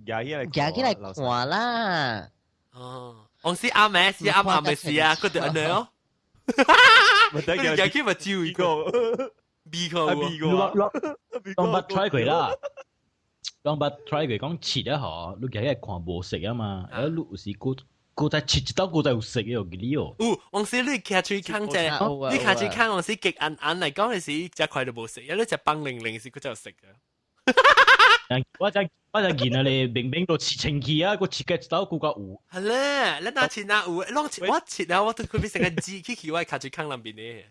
舉起來，舉起來看啦。哦，往時暗暝是暗暗的時啊，佢就按呢哦。舉起咪照一個，味個，味個。攏捌 try 過啦，攏捌 try 過講切啊嗬，你舉起來看無色啊嘛，啊你有時閣閣再切一道閣再有色的哦，記你哦。有，往時你徛喙空者，你徛喙空往時極暗暗來講的時，食塊都無色，一你食崩零零時，閣才有色嘅。我只我只見啊咧，明明都切清氣啊，閣切個一道閣較有。係咧，你若切若有，攏切我切啊，我都佢變成個字去去我徛喙空內邊的。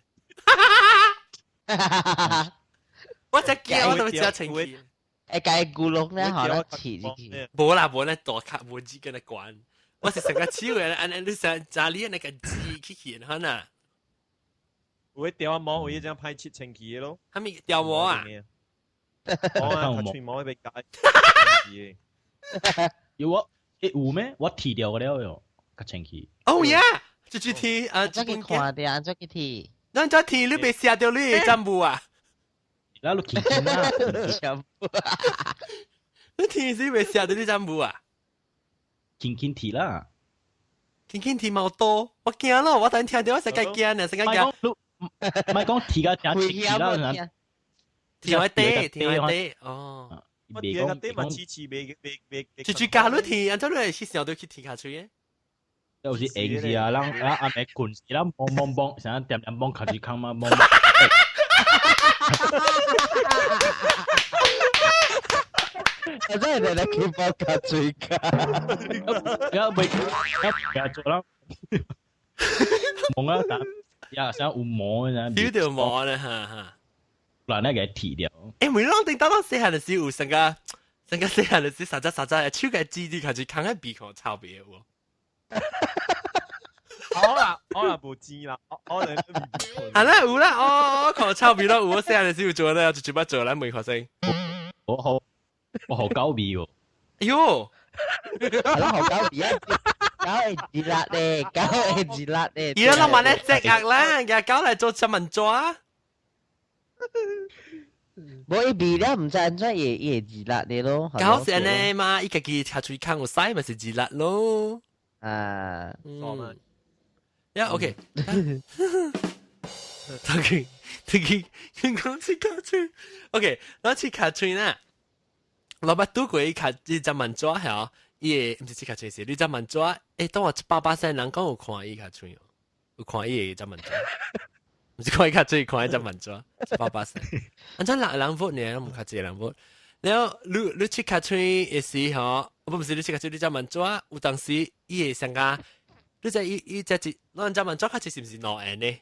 我只驚我都食清氣。會解咕窿咧，可能切入去。無啦無咧，大卡無字跟你管。我是成個手的，按按你成家裡那個字去去，可能。有掉毛，有一張歹切清氣的咯。啥物掉毛啊？毛啊，佢喙毛會被解。有我有咩？我剃掉了喲，較清氣。哦呀，這句剃啊，這去看的，按怎去剃？咱這剃你別嚇到你的占卜啊！咱你輕輕啊，占卜。你剃是袂嚇到你占卜啊？輕輕剃啦，輕輕剃毛多，我驚咯！我等聽到我實個驚呢，實個驚。唔係講剃個誠清氣啦，剃我底，剃我底，哦。我剃個底嘛，黐黐袂袂袂。就就加你剃，按怎你去想到去剃跤喙的？有時閒時啊，咱咱暗暝睏時，咱摸摸摸，成日點點摸跤喙空嘛摸。我真係嚟去摸跤喙空。一未一日做啦，摸啊，但也想有毛啊，有條毛咧，哈哈。難咧給剃掉。欸，每攏頂當當細漢的時有成個成個細漢的時，啥只啥只，手個指指開始扛喺鼻孔臭鼻有。好啦，我啦無錢啦，我我嚟。係啦，有啦，我我看臭味咯，有我細漢的時有做咧，就一擺做來問發生。我好我好狗味哦。哎喲，係啦，好狗味啊！狗會自辣咧，狗會自辣咧。而家諗埋咧隻鴨啦，而家狗嚟做新聞抓。無伊味了，毋知按怎會伊會自辣的咯。搞成呢嘛，伊家己跤喙空有屎咪是自辣咯。啊，嗯。呀，OK。OK，OK，講切跤喙，OK，我切跤喙呢，老捌拄過伊跤，伊隻問紙係伊會毋是切跤喙是，你隻問紙，欸，當我100%人講有看伊跤喙哦，有看伊的隻問紙。毋是看伊跤喙，看伊隻問紙，100%。按怎六個人 vote 呢？毋較濟人 vote。然後你你切跤喙的時候，不是你切跤喙，你隻問紙，有當時伊會上個你知伊伊只一，咱只問做較濟是毋是兩 N 呢？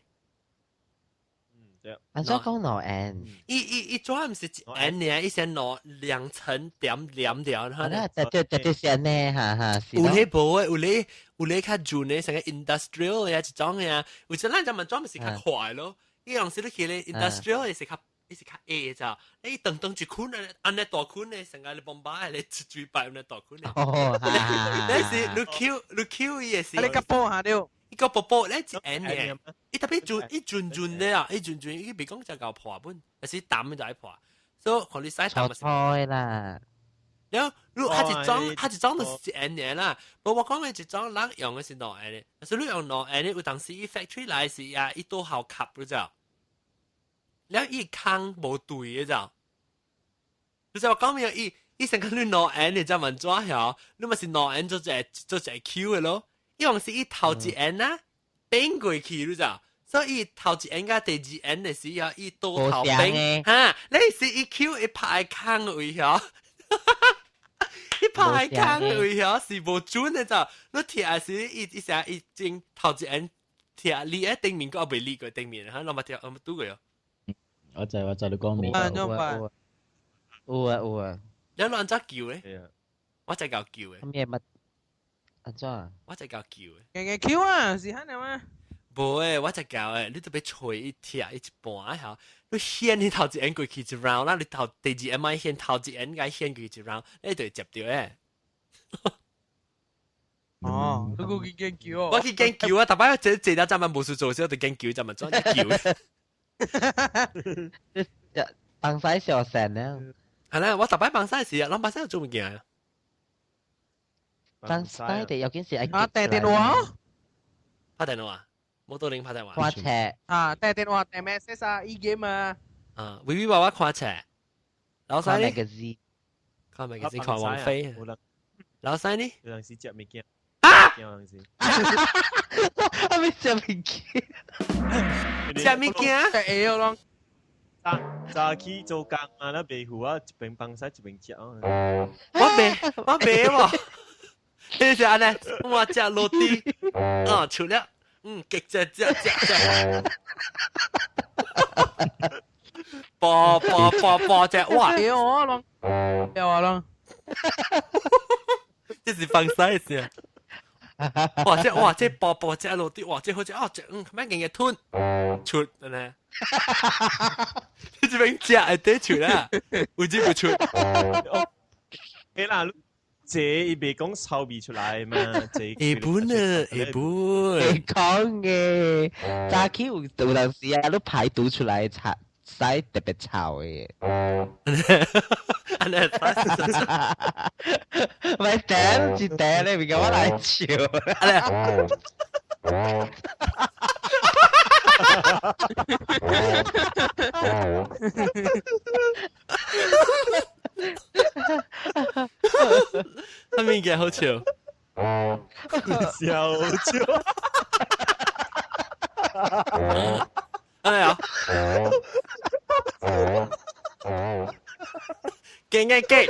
對。按怎講兩 N？伊伊伊主要毋是一 N 呢，伊先兩兩層點點掉。啊，對對對對是按呢，哈哈。有咧無的，有咧有咧較準的，成個 industrial 的一種的啊。有時咱只問做毋是較快咯，伊有時你去咧 industrial 的是較。伊是較矮咋，你當當一捆按呢大捆的，成個你bomba的咧一嘴擺按呢大捆的。哦，你是你 Q 你 Q 伊的是。你個波下了，伊個波波咧一按的，伊特別準，伊準準的啊，伊準準，伊別講就夠破本，但是淡就愛破，所以看你使淡咪。錯啦。然後如果佢一種，佢一種就是一按的啦。不過我講的一種人用的是兩按的，但是你用兩按的，有當時伊 factory 來時啊，伊都好吸，你知道？了伊空無對的咋？你知我講咩？伊伊成個你兩 N 的才問怎曉？你嘛是兩 N 做一個做一個 Q 的咯？伊往是伊頭一 N 啊，變過去你知？所以伊頭一 N 佮第二 N 的時候，伊倒頭變哈，你是伊 Q 伊拍空位曉？伊拍空位曉是無準的咋？你聽時伊伊成伊正頭一 N 聽你喺頂面，閣未理過頂面，哈，攏嘛聽我拄過哦。我知我知你講咩？啊，有有啊有啊。你亂怎叫咧？我就教叫嘅。咩物？按怎？我就教叫嘅。硬硬 Q 啊，是肯定嗎？無誒，我就教誒，你特別吹一聽一半下，你掀你頭一眼過去一 round 啦，你頭第二眼咪掀頭一眼該掀過去一 round，你就會接到誒。哦，你去研究我去研究啊，逐擺這這了陣慢無事做，時就研究陣慢轉叫。放屎小神啊！係啦，我逐擺放屎時啊，攏放屎做物件啊。放屎的要緊是愛啊，掟電話。拍電話，摩托鈴拍電話。看冊啊，掟電話，掟 message 啊，e-game 啊。啊，微微娃娃看冊，老細呢？看 magazine，看王菲。老細呢？有陣時食物件。啊！有陣時。啊！咩食物件？食物件？食會咯。早早起做工啊，那白虎啊，一邊放屎一邊食啊。我袂，我袂喎。你是按呢？我食落地，啊，出了，嗯，極食食食食。播播播播只哇！對我咯，對我咯。這是放屎的事。哇！這哇這波波這落地哇這好食哦，這嗯，咩硬嘅吞出呢？你這邊食會得出啦，有這不出？哎啦，這伊袂講臭味出來嘛？這會本啊，會本。會講嘅，早起有有當時啊，你排毒出來臭，屎特別臭嘅。按呢，咪頂一頂咧，別我來笑。按呢。他物件好笑，笑笑。哎呀，勁嘅勁。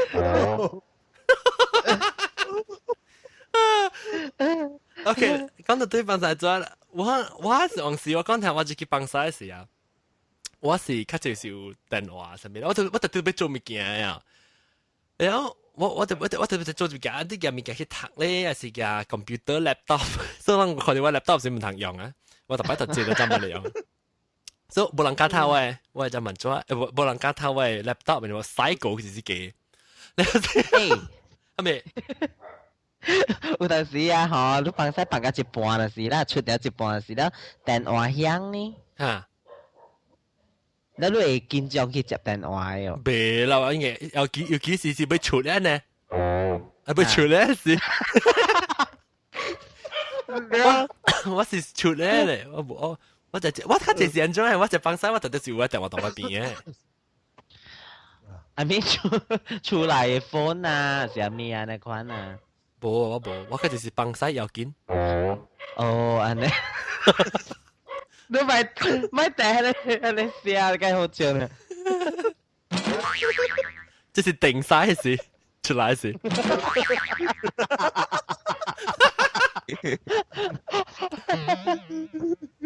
OK，講到對放屎做，我我是往時我講聽我自己放屎時啊，我是較濟是有電話啥物，我就我特別做物件啊，然後我我就我就我特別做物件，啲件物件去讀咧，還是架 computer laptop，所以我看到我 laptop 是毋通用啊，我特別特借都真冇用。所以無人教他我，我就問咗，無無人教他我 laptop，我洗過是自己。係咪？有當時啊，吼，你放屎放到一半就是啦，出了一半就是了，電話響呢？嚇！你你會緊張去接電話的哦？袂啦，我應該有幾有幾時是欲出咧呢？啊，欲出咧是。我我是出咧咧，我無我我就我較濟是按怎的，我就放屎，我特別是有我電話佇我邊的。啊咪出出來的 phone 啊，是啥物啊？那款啊？無我無，我較濟是放屎要緊。哦，按呢。你咪咪掟咧，你寫該好笑呢。這是定屎的事，出來的事。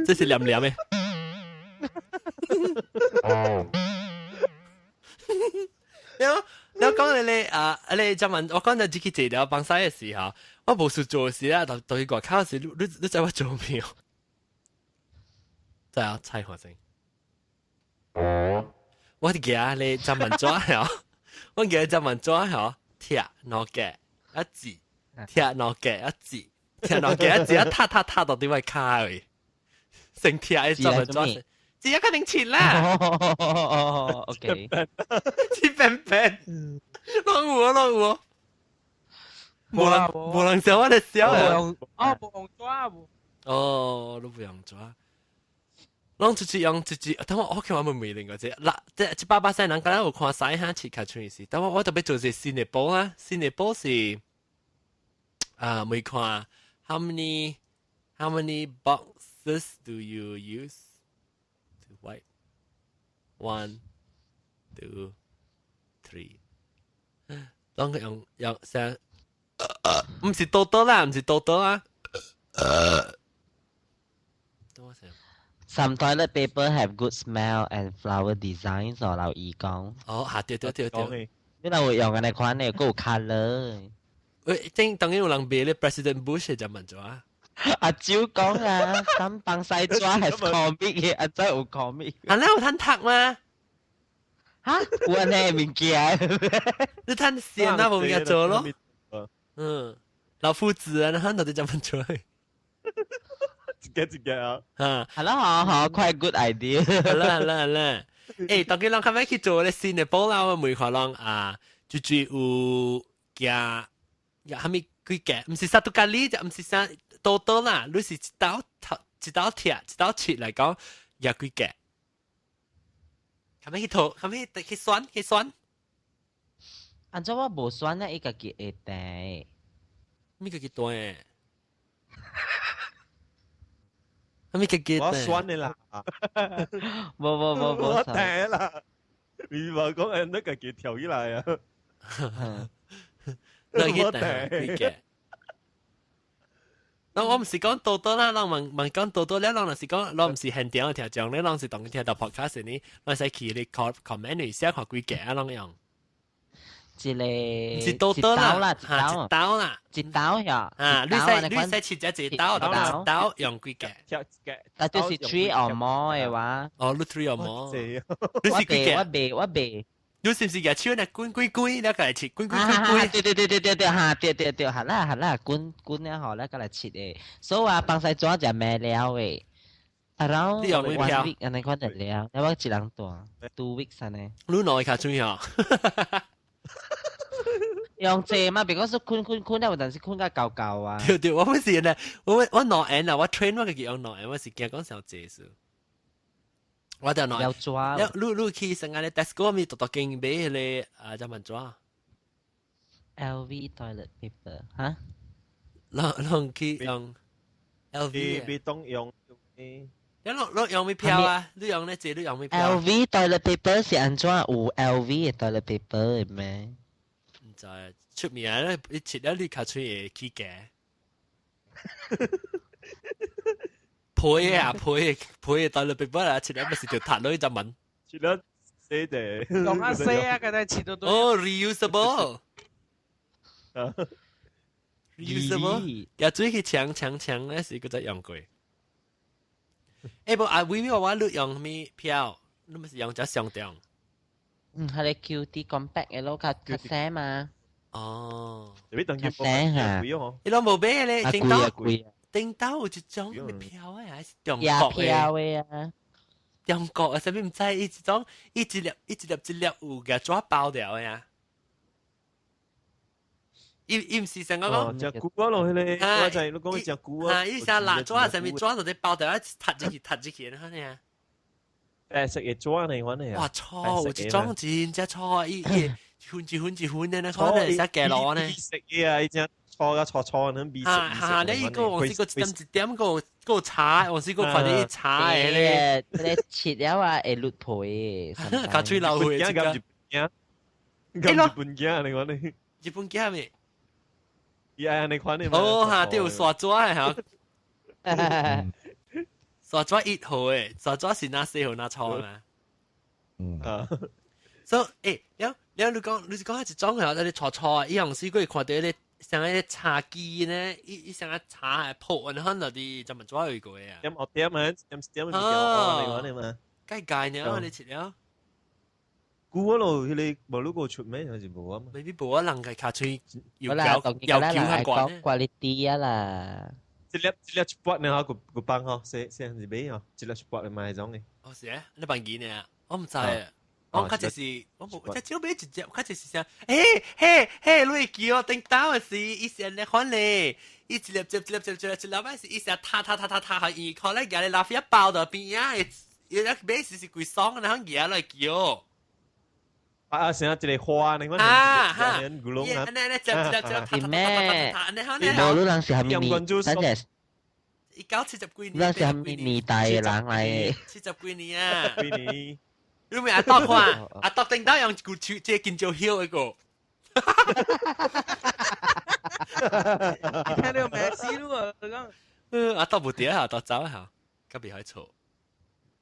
這是黏黏的。你講你咧啊，你就問我講就自己做了幫手嘅時候，我無事做事啦，就對外口時，你知我做咩？知啊，猜看先。我記你就問咗嗬，我記就問咗嗬，鐵兩個一字，鐵兩個一字，鐵兩個一字，一撻撻撻到點位卡去，成鐵就問咗。字一個定切啦。哦，OK。切平平，攞我攞我，無人無人笑我哋笑啊！哦，無用紙無。哦，都不用紙。攏直接用直接，等我看我咪未另個啫。嗱，即一百八歲人，敢若有看使哈切較出是。但我特別做是新的波啊，新的波是啊，未看 how many boxes do you use to wipe? One, two, three。當佢用用成，唔是多多啦，唔是多多啦。等我先。 Some toilet paper have good smell and flower designs 哦，留意講。哦，嚇對對對對。你若會用嘅那款咧，閣有 colour。喂，正當然有人賣咧，President Bush 就問咗啊。阿蕉講啊，咁放西紙係 comic 嘅，阿真有 comic。啊，你有趁讀嗎？嚇，有按呢物件。你趁線啊，無物件做咯。嗯，老夫子啊，你到底怎麼做？一個一個啊。啊，係啦，好好，quite good idea。好啦好啦好啦。欸，當佢人較欲去做咧新的寶啦，我問看人啊，就就有行，也蝦米幾個？毋是 satu kali 就毋是啥多多啦，你是一刀一刀鐵一刀切來講，也幾個？較欲去討，較欲去選去選。按怎我無選咧，伊家己會彈。咩家己彈？咩家己我選的啦。無無無無。我彈啦。你話講誒，你家己跳起來啊？你去彈幾個？那我毋是講多多啦，人問問講多多咧，人若是講，我毋是現場聽講咧，人是當聽到 podcast 呢，我使去你 comment 你寫看幾個啊，攏用。一個是多多啦，一刀啦，一刀呀。啊，你使切只一刀，一刀用幾個？但就是 three or more 的話。哦，你 three or more。你是幾個？我袂，我袂。你是唔是舉手呢？滾滾滾，你來切，滾滾滾滾。對對對對對對，哈，對對對，好啦好啦，滾滾了後咧，過來切的。所以話放西紙就咩了的。Around one week 按呢款就了，我一人帶 2 weeks 按呢。你兩個較重要。用這嘛，別講說困困困，有陣時困甲夠夠啊。對對，我不是呢，我兩眼啊，我 train 我家己用兩眼，我是驚講傷濟數。我就兩有抓。你去成日咧 Tesco 咪獨獨間買迄個啊，怎麼抓？LV toilet paper 哈？攏去用 LV。別當用。你攏用咩票啊？你用咧這你用咩票？LV toilet paper 是按怎有 LV 的 toilet paper 的咩？毋知出名咧，你切了你較喙會起價。皮啊皮皮toilet paper 啊，切了不是就塌落去就問。切了死地。用啊死啊，佢哋切到都。哦，reusable。reusable，又水去搶搶搶咧，是閣再用過。欸，無啊，微微我你用咩票？你毋是用只商店？嗯，係你 QD compact 嘅咯，較較細嘛。哦，較細嚇。伊攏無買咧，頂到頂到有一種咩票嘅，還是中國嘅？票嘅啊。中國啊，啥物毋知？伊一種，伊一粒一粒一粒有共紙包掉嘅啊。伊伊毋是成個講食久啊咯，迄個我知你講食久啊。啊，伊啥蠟紙啥物紙就佇包掉，踢入去踢入去，你看呢？誒，食嘅紙呢款呢？哇，錯，有一種真正錯啊！伊伊一分一分一分的，那可能會使加落呢。食嘅啊，伊只錯甲錯錯，能比。哈哈，你伊個往時個一點一點個個炒，往時個看你炒的咧。你切了啊，會甩皮。較喙流血，這個。日本囝，日本囝你講你。日本囝咩？伊愛按呢款的嘛。哦哈，對，有沙紙的嚇。沙紙1號的，沙紙是哪四號哪錯嘛？嗯。啊。所以，欸，了了，你講你是講一種係你錯錯，伊用時佢看到咧，像個茶几呢，伊伊像個茶係鋪，然後那啲就咪抓去過啊。點學點啊？點點咪叫哦，你講你嘛？該界呢？你切了。估嗰度佢哋無如果出名還是無啊？未必無啊，人嘅卡喙又叫又叫下慣。quality 啊啦。一粒一粒一筆呢？嗬，個個幫嗬，細細是買嗬，一粒一筆買種嘅。哦是啊，你辦幾呢？我毋知啊。我較就是我無，這少買一隻，較就是啥？欸嘿嘿，你會記哦？頂當的時，伊是按呢款咧，伊一粒接一粒接一粒一粒擺是伊是塌塌塌塌塌，予伊可能舉咧垃圾包到邊仔，伊一買時是規爽，然後舉來叫。啊！成一個花，你講啊哈，古龍啊，是咩？無你人是蝦米年？等陣， 1970幾年，咱是蝦米年代的人來？70幾年啊！幾年？你咪阿多看，阿多頂到用一句手，這金蕉葉一個。聽到咩事咯？講，阿多無佇啊，阿多走下，較袂海錯。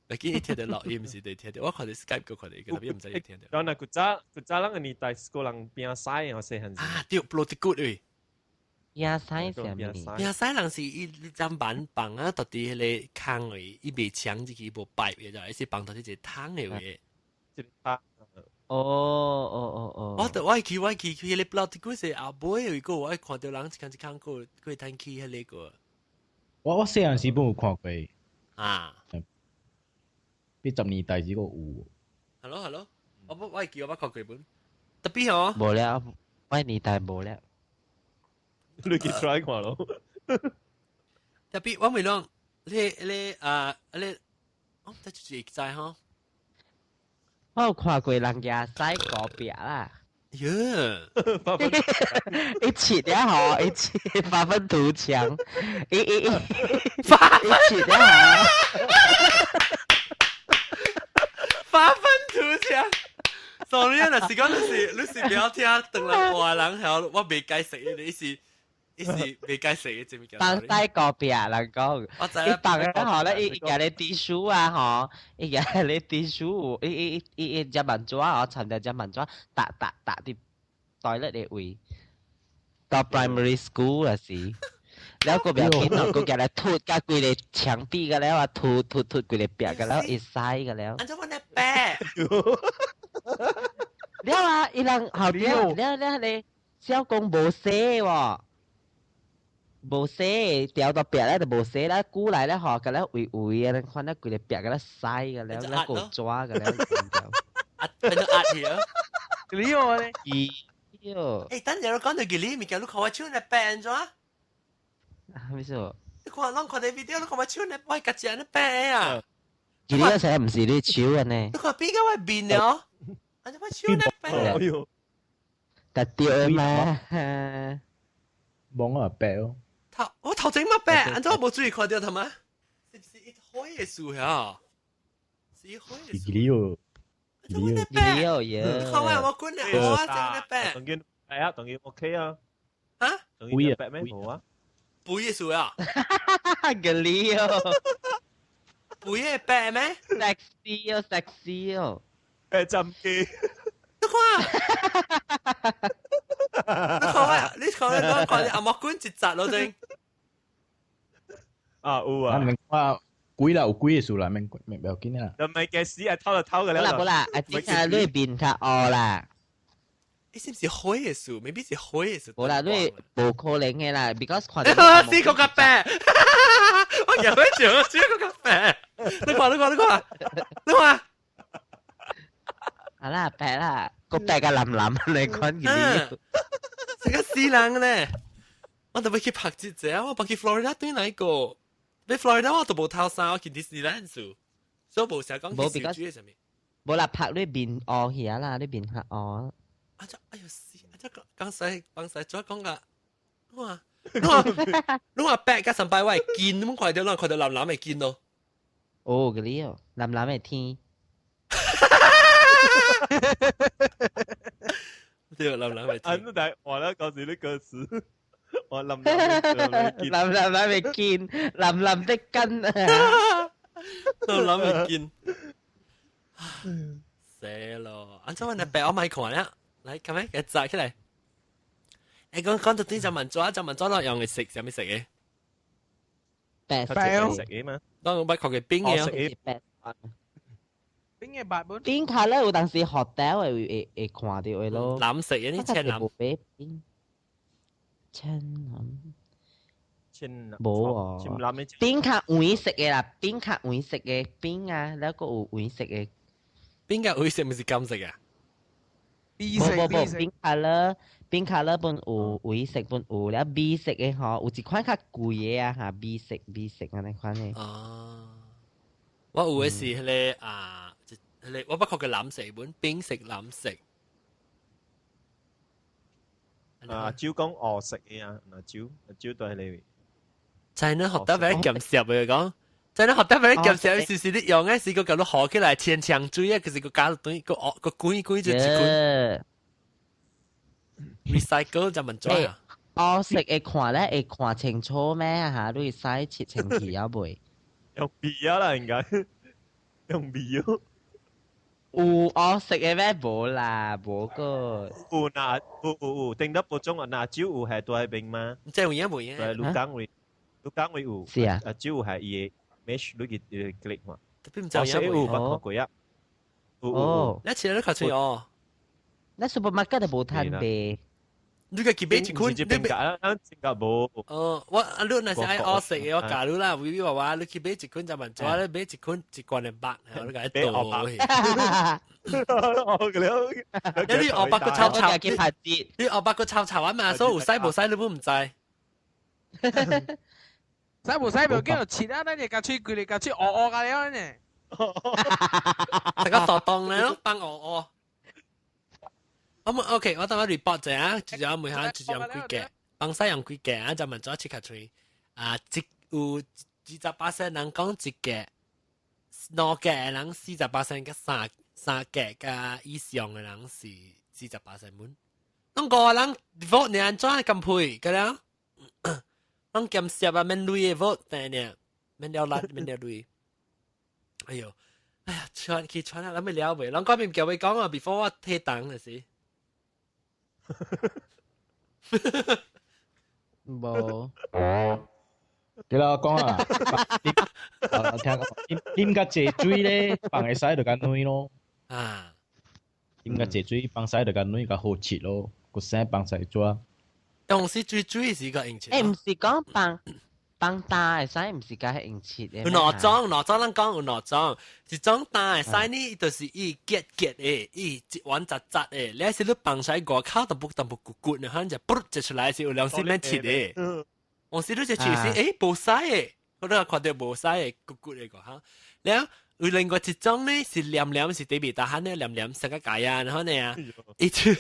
你見伊聽到錄音是得聽到，我看到 Skype 個看到，特別毋知伊聽到。然後古早古早咱個年代是個人拼屎哦，細漢時。啊，對，布魯迪骨位。拼屎是啥物？拼屎人是伊砧板放啊，到佇彼個坑位，伊袂搶入去，無擺的，就伊是放到佇一個桶的位。一個桶。哦哦哦哦。我我去我去去彼個布魯迪骨是後尾有一個，我看到人一空一空個過趁去彼個。我我細漢時本有看過。啊。80年代時個有。 Hello hello，我我會記我捌看過本，特別哦。無了，我年代無了。你去 try 看咯。特別我咪講，你你啊你，我唔知就是會知吼。我有看過人家洗隔壁啦。喲，一切了吼，一切發憤圖強，一一一發一切了吼。發憤圖強，sorry 啊，若是講你是你是不要聽，當人話人曉，我未解釋的，伊是伊是未解釋的，這物件。放低個壁人講，伊放了吼咧，伊伊舉咧滴書啊吼，伊舉咧滴書，伊伊伊伊只萬紙吼，摻著只萬紙，搭搭搭佇 toilet 的位，到 primary school 啊是。了個不要緊咯，個舉來吐甲規個牆壁個了啊，吐吐吐規個壁個了，會使個了。按怎阮咧白？了啊，伊人後邊了了咧，小公無洗喎，無洗掉到壁咧就無洗啦，久來咧吼，個了微微啊，看咧規個壁個了洗個了，了個抓個了。壓變做壓去啊！你我咧？咦喲！欸，等陣我講到佢呢物件，你看我手咧白按怎？咩事？你看，攏看到 video，你看我手咧，我家己按呢白啊！其實嗰時毋是你手啊呢？你看變到我面了，按怎我手咧白？哎喲，特對嘛？望我白哦。頭我頭前嘛白，按怎我無注意看到他嗎？是不是一火的樹呀？是一火的樹。是哦，按怎我咧白？你哦耶！你看我有冇滾咧？我真咧白。當然係啊，當然 OK 啊。啊？當然白咩冇啊？肥的樹啊？個你哦，肥的白咩？sexy 哦，sexy 哦，白針機。你看，你看我，你看你講看你阿毛棍一扎落頂。啊有啊。免看鬼啦，有鬼的事啦，免免不要緊啦。就唔係嘅屎係偷就偷嘅啦。冇啦冇啦，啊，只係你面較烏啦。你是唔是火的樹？未必是火的樹。無啦，你無可能的啦，because 看到。死個較白，我入去做，死個較白。你看，你看，你看，你看。好啦，白啦，個白個藍藍，你看見你。這個死人咧，我特別去拍這隻，我跑去 Florida 對哪一個？你 Florida 我都無頭衫，我去 Disneyland 數，所以無成講去小豬上面。無啦，拍你面烏起啦，你面較烏。啊！這哎呦死！啊這剛才剛才怎講噶？哇！你話你話白加上白我會見，你看到，你看到藍藍會見咯。哦，嗰啲哦，藍藍的天。對，藍藍的天。啊，那台哇，那嗰時啲歌詞，我淋淋淋淋未見，淋淋的根啊！淋淋未見，死咯！按怎我你白我咪看啦，來咁樣給摘起來。你講講到啲就問咗，就問咗落用嚟食，有咩食嘅？白白食嘅嘛？當我捌看過冰嘅。冰嘅白本。冰卡咧，有當時學到會會會看到嘅咯。藍色嘅啲青藍。冰。青藍。青藍。無哦。青藍嘅。冰卡黃色嘅啦，冰卡黃色嘅冰啊，แล้ว個有黃色嘅。冰嘅黃色唔是金色嘅。無無無，冰卡咧，冰卡咧本有黃色本有，了米色嘅吼，有一款較貴嘅啊嚇，米色米色按呢款嘅。哦，我有嘅是彼个啊，彼个我捌看過藍色本，冰色藍色。啊，蕉講鵝食嘅啊，嗱蕉，蕉都係你。在呢學得俾鹹濕嘅講。在你學得俾鹹濕，是是你用嘅是個舊到學起來千長水啊，就是個加對個惡個滾滾就一滾。recycle 就問咗啊！我食會看咧，會看清楚咩嚇？你使切清氣啊未？用鼻啊啦，應該用鼻哦。有我食嘅咩？無啦，無個。有嗱，有有有，頂得部中啊，嗱蕉有係都係冰嗎？即係有影無影？對，鷸港位，鷸港位有。是啊。啊，蕉有係伊個 mesh 你去 click 嘛？特別唔知有有捌看過啊。哦。你切你較脆哦。那 supermarket 就無趁賣。你個去買一款，你買啊？咱真個無。哦，我啊，你若是愛學食嘅，我教你啦，威威娃娃，你去買一款就問做，你買一款一罐兩百，你共伊倒去。我了，你學白個臭臭，你學白個臭臭啊嘛，所以有使無使你都唔知。使無使無叫做切啊！咱日夾喙規日夾喙烏烏甲了呢。大家傻當咧咯，幫烏烏。我冇 OK，我等我 report 者啊，直接問下直接用幾個，幫西用幾個啊，就問咗切卡喙啊，一有28%人講一個，兩個人48%，甲三三個加以上嘅人是48%滿。攏五個人 vote 你按怎咁配？個了，攏減少啊，免鐳嘅 vote 但呢，免了力，免了鐳。哎呦，哎呀，穿去穿啊，諗咪了未？攏嗰邊叫佢講啊，before 我退檔就是。無，對啦，講啊，聽講，啉較濟水咧，放會使就較軟咯。啊，啉較濟水，放使就較軟，較好切咯。個生放使抓。當時水水是個用切。欸，毋是講放放大會使，毋是較用切的。有兩種，兩種咱講有兩種，一種大會使呢，就是伊結結的，伊一丸雜雜的。你是你放在外口，淡薄淡薄骨骨，然後就噗就出來是有兩時免切的。有時你就切是，欸，無使的，我都看到無使的骨骨的個哈。然後有另外一種呢，是黏黏是特別大漢呢，黏黏成個解啊，然後呢啊，伊就伊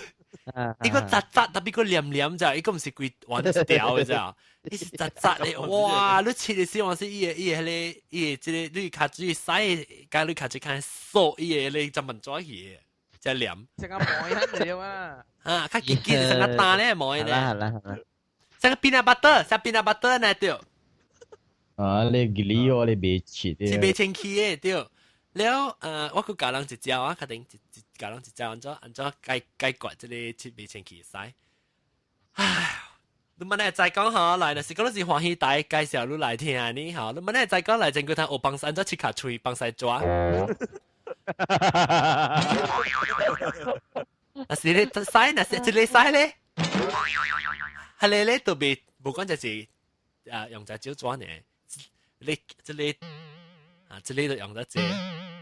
個雜雜，特別個黏黏咋，伊個毋是規丸一條的咋。伊是雜雜的，哇！你切的時候是伊個伊個彼个伊個這个你跤水洗，共你跤水較酥，伊个你怎麼抓去？只黏。成個磨一嚟啊！啊，較結結成個大咧磨咧。好啦好啦。成個 peanut butter，成 peanut butter 呢對。啊，你吉利哦，你袂切的。是袂清氣的對。了，我閣教人一招啊，確定一一教人一招，按怎按怎解解決這個切袂清氣使。唉。你問你再講吼，來，若是講你是歡喜台介紹你來聽呢吼，你問你再講來，前幾趟學幫按怎切跤喙，幫使抓。若是你使，若是這个使咧，彼个咧特別無講就是啊，用隻手抓呢，你這个啊，這个就用得濟，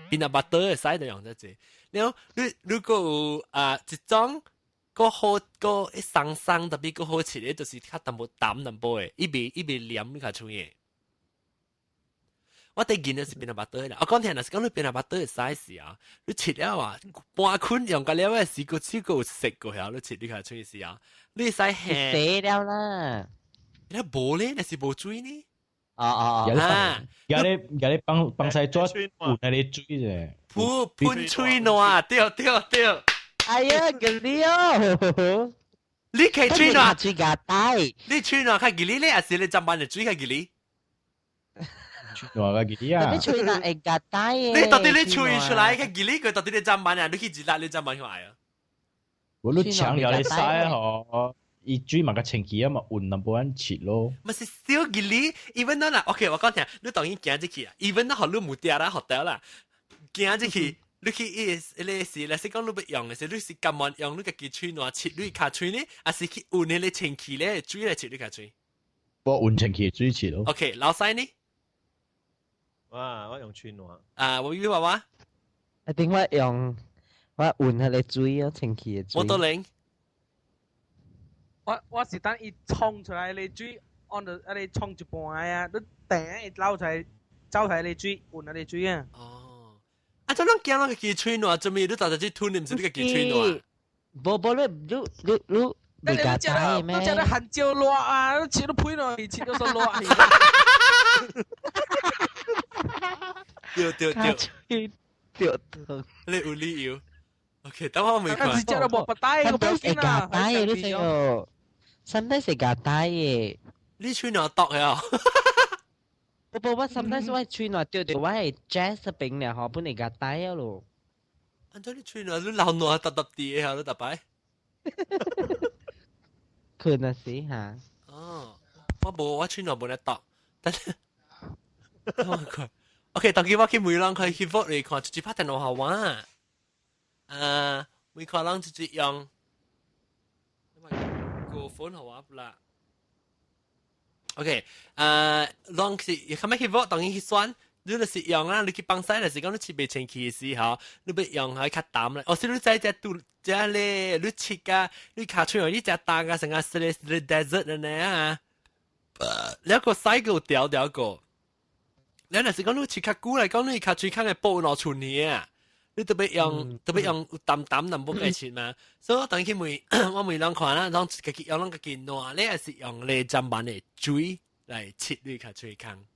邊阿巴刀會使就用得濟。然後你如果有啊一種。個好個一鬆鬆特別個好食的，就是較淡薄淡淡薄的，伊袂伊袂黏你較脆的。我第見的是變阿巴刀啦，我講聽若是講你變阿巴刀的 size 啊，你切了啊，半捆用個了的時個手個有食過曉，你切你較脆時啊，你使下。死了啦！你無咧，那是無水呢？哦哦哦！啊，而你而你幫幫使抓有那個水啫。噴噴水爛，對對對。哎呀，個料！你可以吹哪？水夾帶。你吹哪？較吉利咧，還是你砧板的水較吉利？話個吉利啊！你吹哪會夾帶嘅？你到底你吹出來較吉利，佢到底你砧板啊？你去一粒你砧板去愛啊？我都搶了你曬嗬，伊水嘛個清氣啊嘛，換淡薄仔切咯。咪是小吉利，even 啦，OK，我講聽，你當然行入去啊，even 啦，學你無掉啦，學掉啦，行入去。你去伊個是，若是講你欲用的時，你是甘願用你家己喙瀾切你跤喙呢，還是去換彼个清氣咧水來切你跤喙？我換清氣水切咯。 OK，老細呢？哇！我用喙瀾。啊，我以為話。一定我用我換彼个水哦，清氣的水。我都靈。我是等伊沖出來个水，按到啊你沖一半啊，你掟伊撈出來，走出來个水，換彼个水啊。哦。啊！這攏驚攏家己喙瀾，做咩你逐日去吞，毋是你家己喙瀾？無無你你你你袂夾帶咩？你食得韓椒熱啊！你切都配落去，切都說熱。對對對，對對，你有理由。OK，等我未看。食得無不帶個表現啊！夾帶你知哦，sometimes 是夾帶的。你喙瀾毒呀？不不，我 sometimes 我喙瀾對對，我係 jazz 冰了吼，本來夾帶了咯。按怎你喙瀾你流瀾沓沓滴的，你逐擺？可能是哈。哦，我無我喙瀾無咧毒，但是我看，OK，當今我去問人看去 vote 嚟看，直接拍電腦好玩。啊，每看人直接用，個款好玩啦。OK，攏是，較尾去 vote 當然去選，你就是用啊，你去放屎，就是講你切袂清氣的時候，你欲用係較淡咧。哦，是你知隻拄隻咧，你切啊，你跤喙你食淡啊，成個是咧是 desert 呢啊。兩個屎個掉掉個，你若是講你切較久來講，你跤喙空會薄落出年啊。你特別用特別用淡淡淡薄來切嘛，所以我當去問我問人看啦，攏家己用攏家己瀾，你還是用咧砧板的水來切你跤喙空。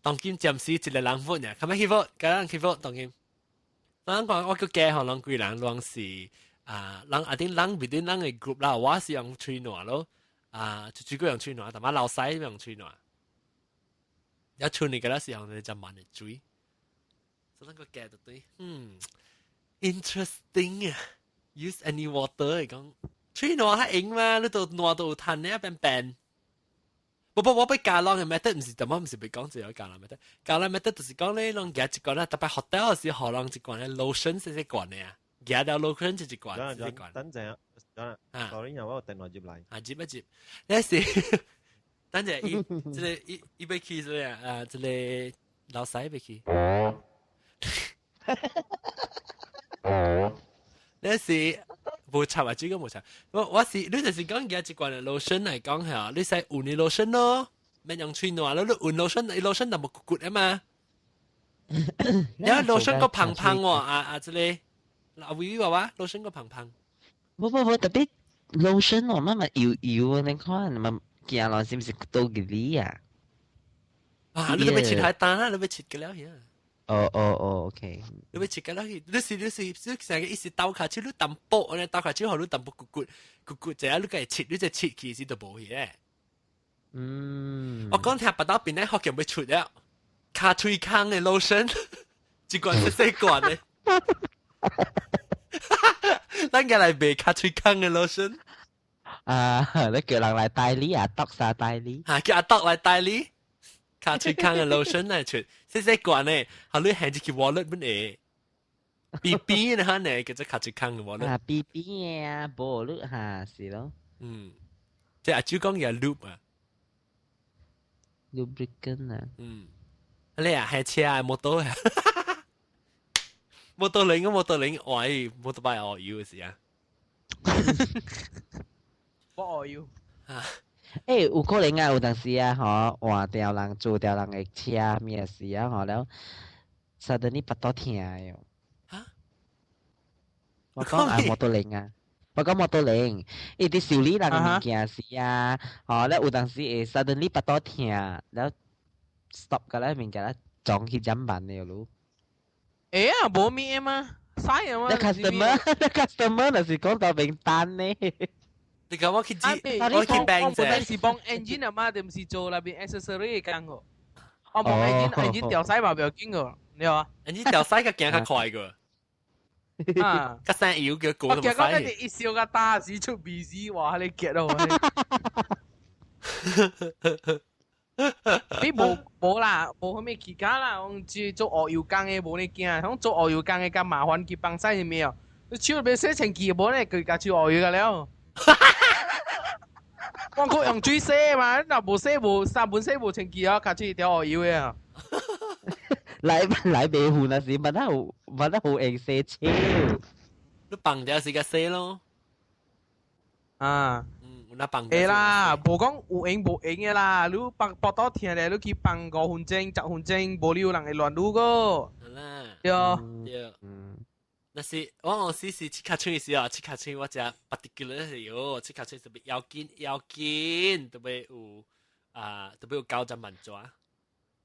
當今暫時一個人 vote 爾，較尾去 vote，較人去 vote 當今。咱講我叫加吼，人幾人攏是啊，人啊頂人within 人的 group 啦，我是用喙瀾咯，啊，就主要用喙瀾，但嘛老細用喙瀾，一出嚟個啦是用咧砧板的水。所以咱個加就對，嗯，interesting 啊，use any water 嚟講，喙瀾較用嘛，你都瀾都有趁呢，變變。不不，我欲教人的 method 毋是，怎麼毋是欲講這個教人 method，教人 method 就是講咧，攏加一罐啦，特別 hotel 時予人一罐咧 lotion 細細罐的啊，加了 lotion 就一罐，細細罐。等陣啊，sorry，我有電話入來。啊，接一接，那是等陣伊這个伊伊欲去這个啊，這个老細欲去。那是無插啊，這個無插。我我是你就是講加一罐的 lotion 來講嚇，你使換的 lotion 咯，免用喙瀾咯，你換 lotion，伊 lotion 就無骨骨啊嘛。然後 lotion 個胖胖喎，啊啊，這個阿威話話 lotion 個胖胖。無無無，特別 lotion 我媽媽油油，你看，嘛行落是毋是倒吉利啊？啊，你都欲切開單啦，你欲切個了去。哦哦哦，OK。你欲切個了去，你是你是你成個一時鬥跤手，你淡薄，安呢鬥跤手予你淡薄骨骨骨骨，這下你家切，你這切其實就無去咧。我講聽別到邊咧，學見欲出了，跤喙空的 lotion，一罐細細罐的。咱家來賣跤喙空的 lotion。啊，你叫人來代理啊，篤啥代理？啊，叫阿篤來代理。跤喙空的 lotion 來出，細細罐的，予你還入去 wallet 本會，邊邊的哈呢，叫做跤喙空的 wallet。啊，邊邊的啊，無你哈是咯。嗯，這阿舅講嘢 lube 啊，lubricant 啊。嗯，你啊，係車啊，摩托啊，摩托輪個摩托輪，哇！摩托擺學油是啊。我學油。啊。欸，有可能啊，有當時啊，吼，換掉人做掉人的車咩事啊，吼了，suddenly 腹肚疼喲。嚇？我講啊，摩托輪啊，我講摩托輪，伊佇修理人的物件時啊，吼，了有當時會 suddenly 腹肚疼，了 stop 個咧物件咧撞去砧板的咯。會啊，無物的嗎？使啊嘛。你 customer，你 customer 若是講到名單呢。你講我去知，我去 bank 啫。是幫 engine 啊嘛，定唔是做那邊 accessory 嘅工個？我幫 engine 調洗嘛，不要緊個，你話？engine 調洗個行較快個。啊！個聲搖嘅高同我講緊一笑個打死出鼻屎，哇！你夾到你無無啦，無啥物其他啦，我只做學油工的無你驚，講做學油工的較麻煩去幫洗是咩哦？你手欲洗清氣無咧，佢家手學油個了。我講用水洗嘛，若無洗無三本洗無清氣啊，家手條學油的啊。來來白湖那時，問得好問得好會洗手。你放掉是個洗咯。啊。嗯，有那放。會啦，無講有閒無閒的啦，你放腹肚疼咧，你去放5分鐘、10分鐘，無你有人會亂你個。啦。對。對。嗯。那是我時是切卡喙時啊，切卡喙我食 particular 是喲，切卡喙特別要緊要緊，特別有啊，特別有九十萬紙。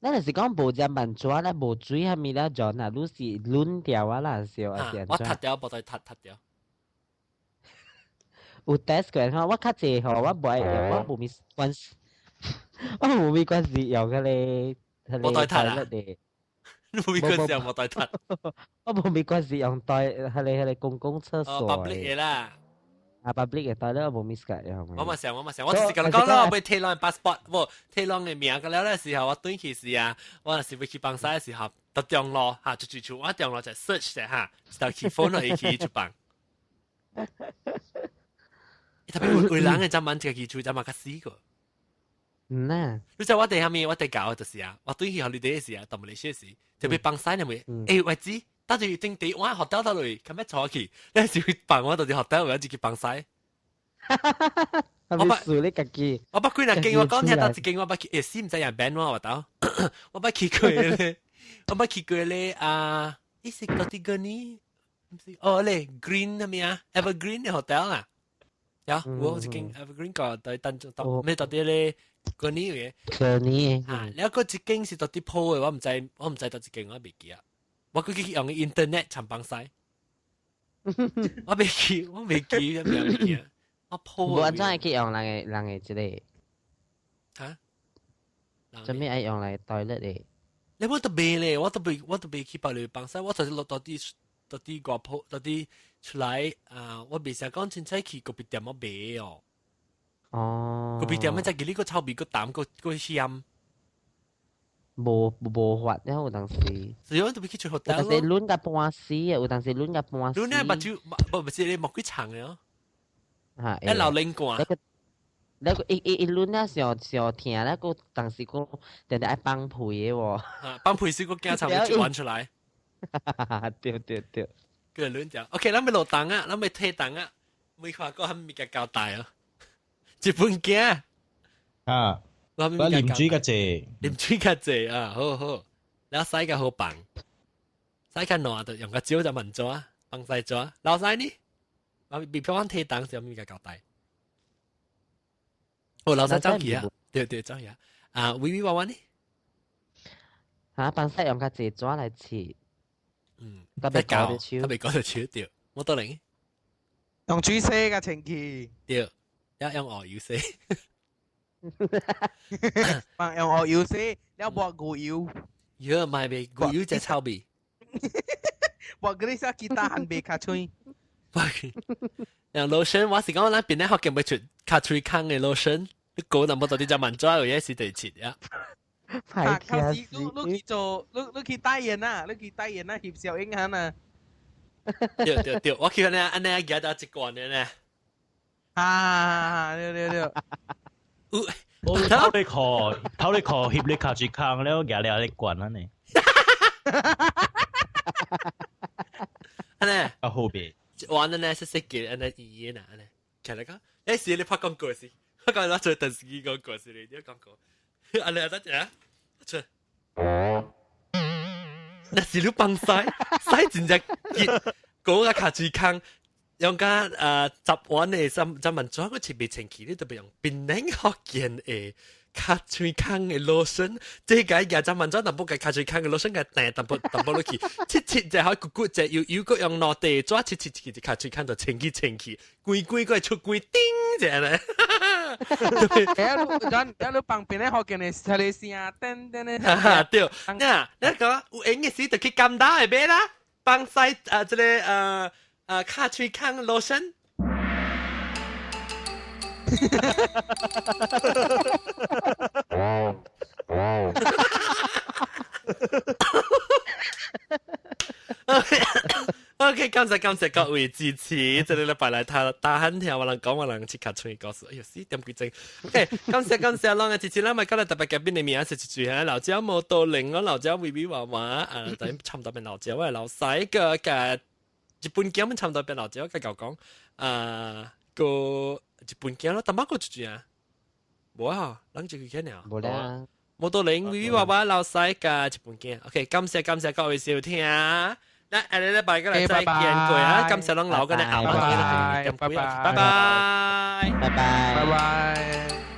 咱就是講無只萬紙咧，無水蝦米咧，就那你是攆掉啊啦，是啊是我踢掉，無對踢踢掉。有 test 過吼，我較濟吼，我無愛用，我無咪關係，我無咪關係用彼個，無代踢啦。你無咪關係用無代踢。我無咪關係用代，彼個公共廁所。 public 的啦。啊，public 嘅代咧，我無咪識用。我嘛想，我嘛想，我就是共你講咯，我欲提人 passport，無提人的名個了咧時候，我轉去時啊，我若是欲去放屎的時候，到中路哈，就就我中路就 search 者哈，就去 phone 落去就放。特別有人嘅就問自己厝，就嘛較死個。嗯啊。你知我哋下面我哋搞就是啊，我轉去 holiday 時啊，到馬來西亞時，特別放屎你咪，欸，我知。到底頂地我學到到落，咁樣坐去，你是會放我到底學到，我自己放屎。我捌你家己。我捌幾若間我講聽到一間我捌去，欸，死毋知人變我我到，我捌去過咧，我捌去過咧啊，伊是到底個呢？毋是哦咧，Green 咩啊？Evergreen 的 hotel 啊，有我一間 Evergreen 個在當中到咩到底咧？個呢嘅？個呢？啊，了個一間是到底鋪的，我毋知，我毋知到一間我未記啊。我過去用 internet 尋放屎，我未記，我未記，未記啊！我鋪。無按怎會去用人的人的這個？嚇？做咩愛用來 toilet 的？你我都未咧，我都未，我都未去別裡放屎，我就是落到底到底外鋪，到底出來啊！我未成講凊彩去咖啡店我買哦。哦。咖啡店仔記你個臭味個淡個個香。無無法了，有當時。是我都未去做 hotel 有當時攆甲半死的，有當時攆甲半死。攆咧目睭，無不是你目幾長的哦。嚇！一流冷汗。那個那個一一一攆了上上疼，那個當時個定定愛放屁的喎。嚇！放屁時個驚差唔多玩出來。對對對。個攆掉。OK，咱欲落檔啊，咱欲退檔啊，沒看過啥物件交代哦。一本鏡。啊。我啉水較濟，啉水較濟啊，好好，了洗較好放，洗較爛就用較少就問紙，放洗紙。老細呢？我未票講退檔時有物件交代。哦，老細走去啊，對對走去啊。啊，微微娃娃呢？嚇，放洗用較濟紙來切。嗯，特別搞得手，特別搞得手對，我得零。用水洗較清氣。對，要用鵝油洗。放用鵝油洗，了抹牛油。油買袂牛油才臭味。抹嗰啲啥其他還袂較脆。用 lotion，我是講咱邊咧學見袂出較喙空的 lotion，你講那麼多啲只萬紙有嘢是第七呀。啊，靠時你你去做，你你去代言啊，你去代言啊，翕小影響啊。對對對，我去按呢按呢舉到一罐的呢。啊，對對對。我頭你殼，頭你殼翕你卡住空了，舉了你罐啊呢。按呢？啊好別。玩的呢是識嘅，按呢語言啊，按呢。其實講，誒是你拍廣告時，我講我做電視機廣告時，你啲廣告。按呢得啫，出。那是你放屎，屎真正結，講個卡住空，用甲十萬的十十萬紙，我特別清氣，你特別用檳榔福建的尻喙空的 lotion，這個廿十萬紙淡薄個尻喙空的 lotion 個彈淡薄淡薄落去，切切就可咕咕就又又閣用兩塊紙切切切就尻喙空就清氣清氣，規規個出規叮一下咧。你咱你旁邊咧福建的聽咧聲，噔噔咧。對，嗱，你講有閒的時就去金打的買啦，幫洗啊，這個尻喙空 lotion。OK，感謝感謝各位支持，這個禮拜來他打喊聽我人講我人切尻喙故事，哎呦四點幾鐘。OK，感謝感謝攏嘅支持啦，咪今日特別嘉賓的名是一住喺老椒無多靈我老椒微微娃娃啊，等於差唔多變老椒，我係老細個嘅日本鏡們差唔多變老椒，佢講講啊個日本鏡咯，淡薄個住住啊，無啊，人就去見了，無啦，無多靈微微娃娃老細嘅日本鏡，OK，感謝感謝各位收聽。那下禮拜過來再見過啊！感謝攏留緊的後，拜拜，拜拜，拜拜，拜拜。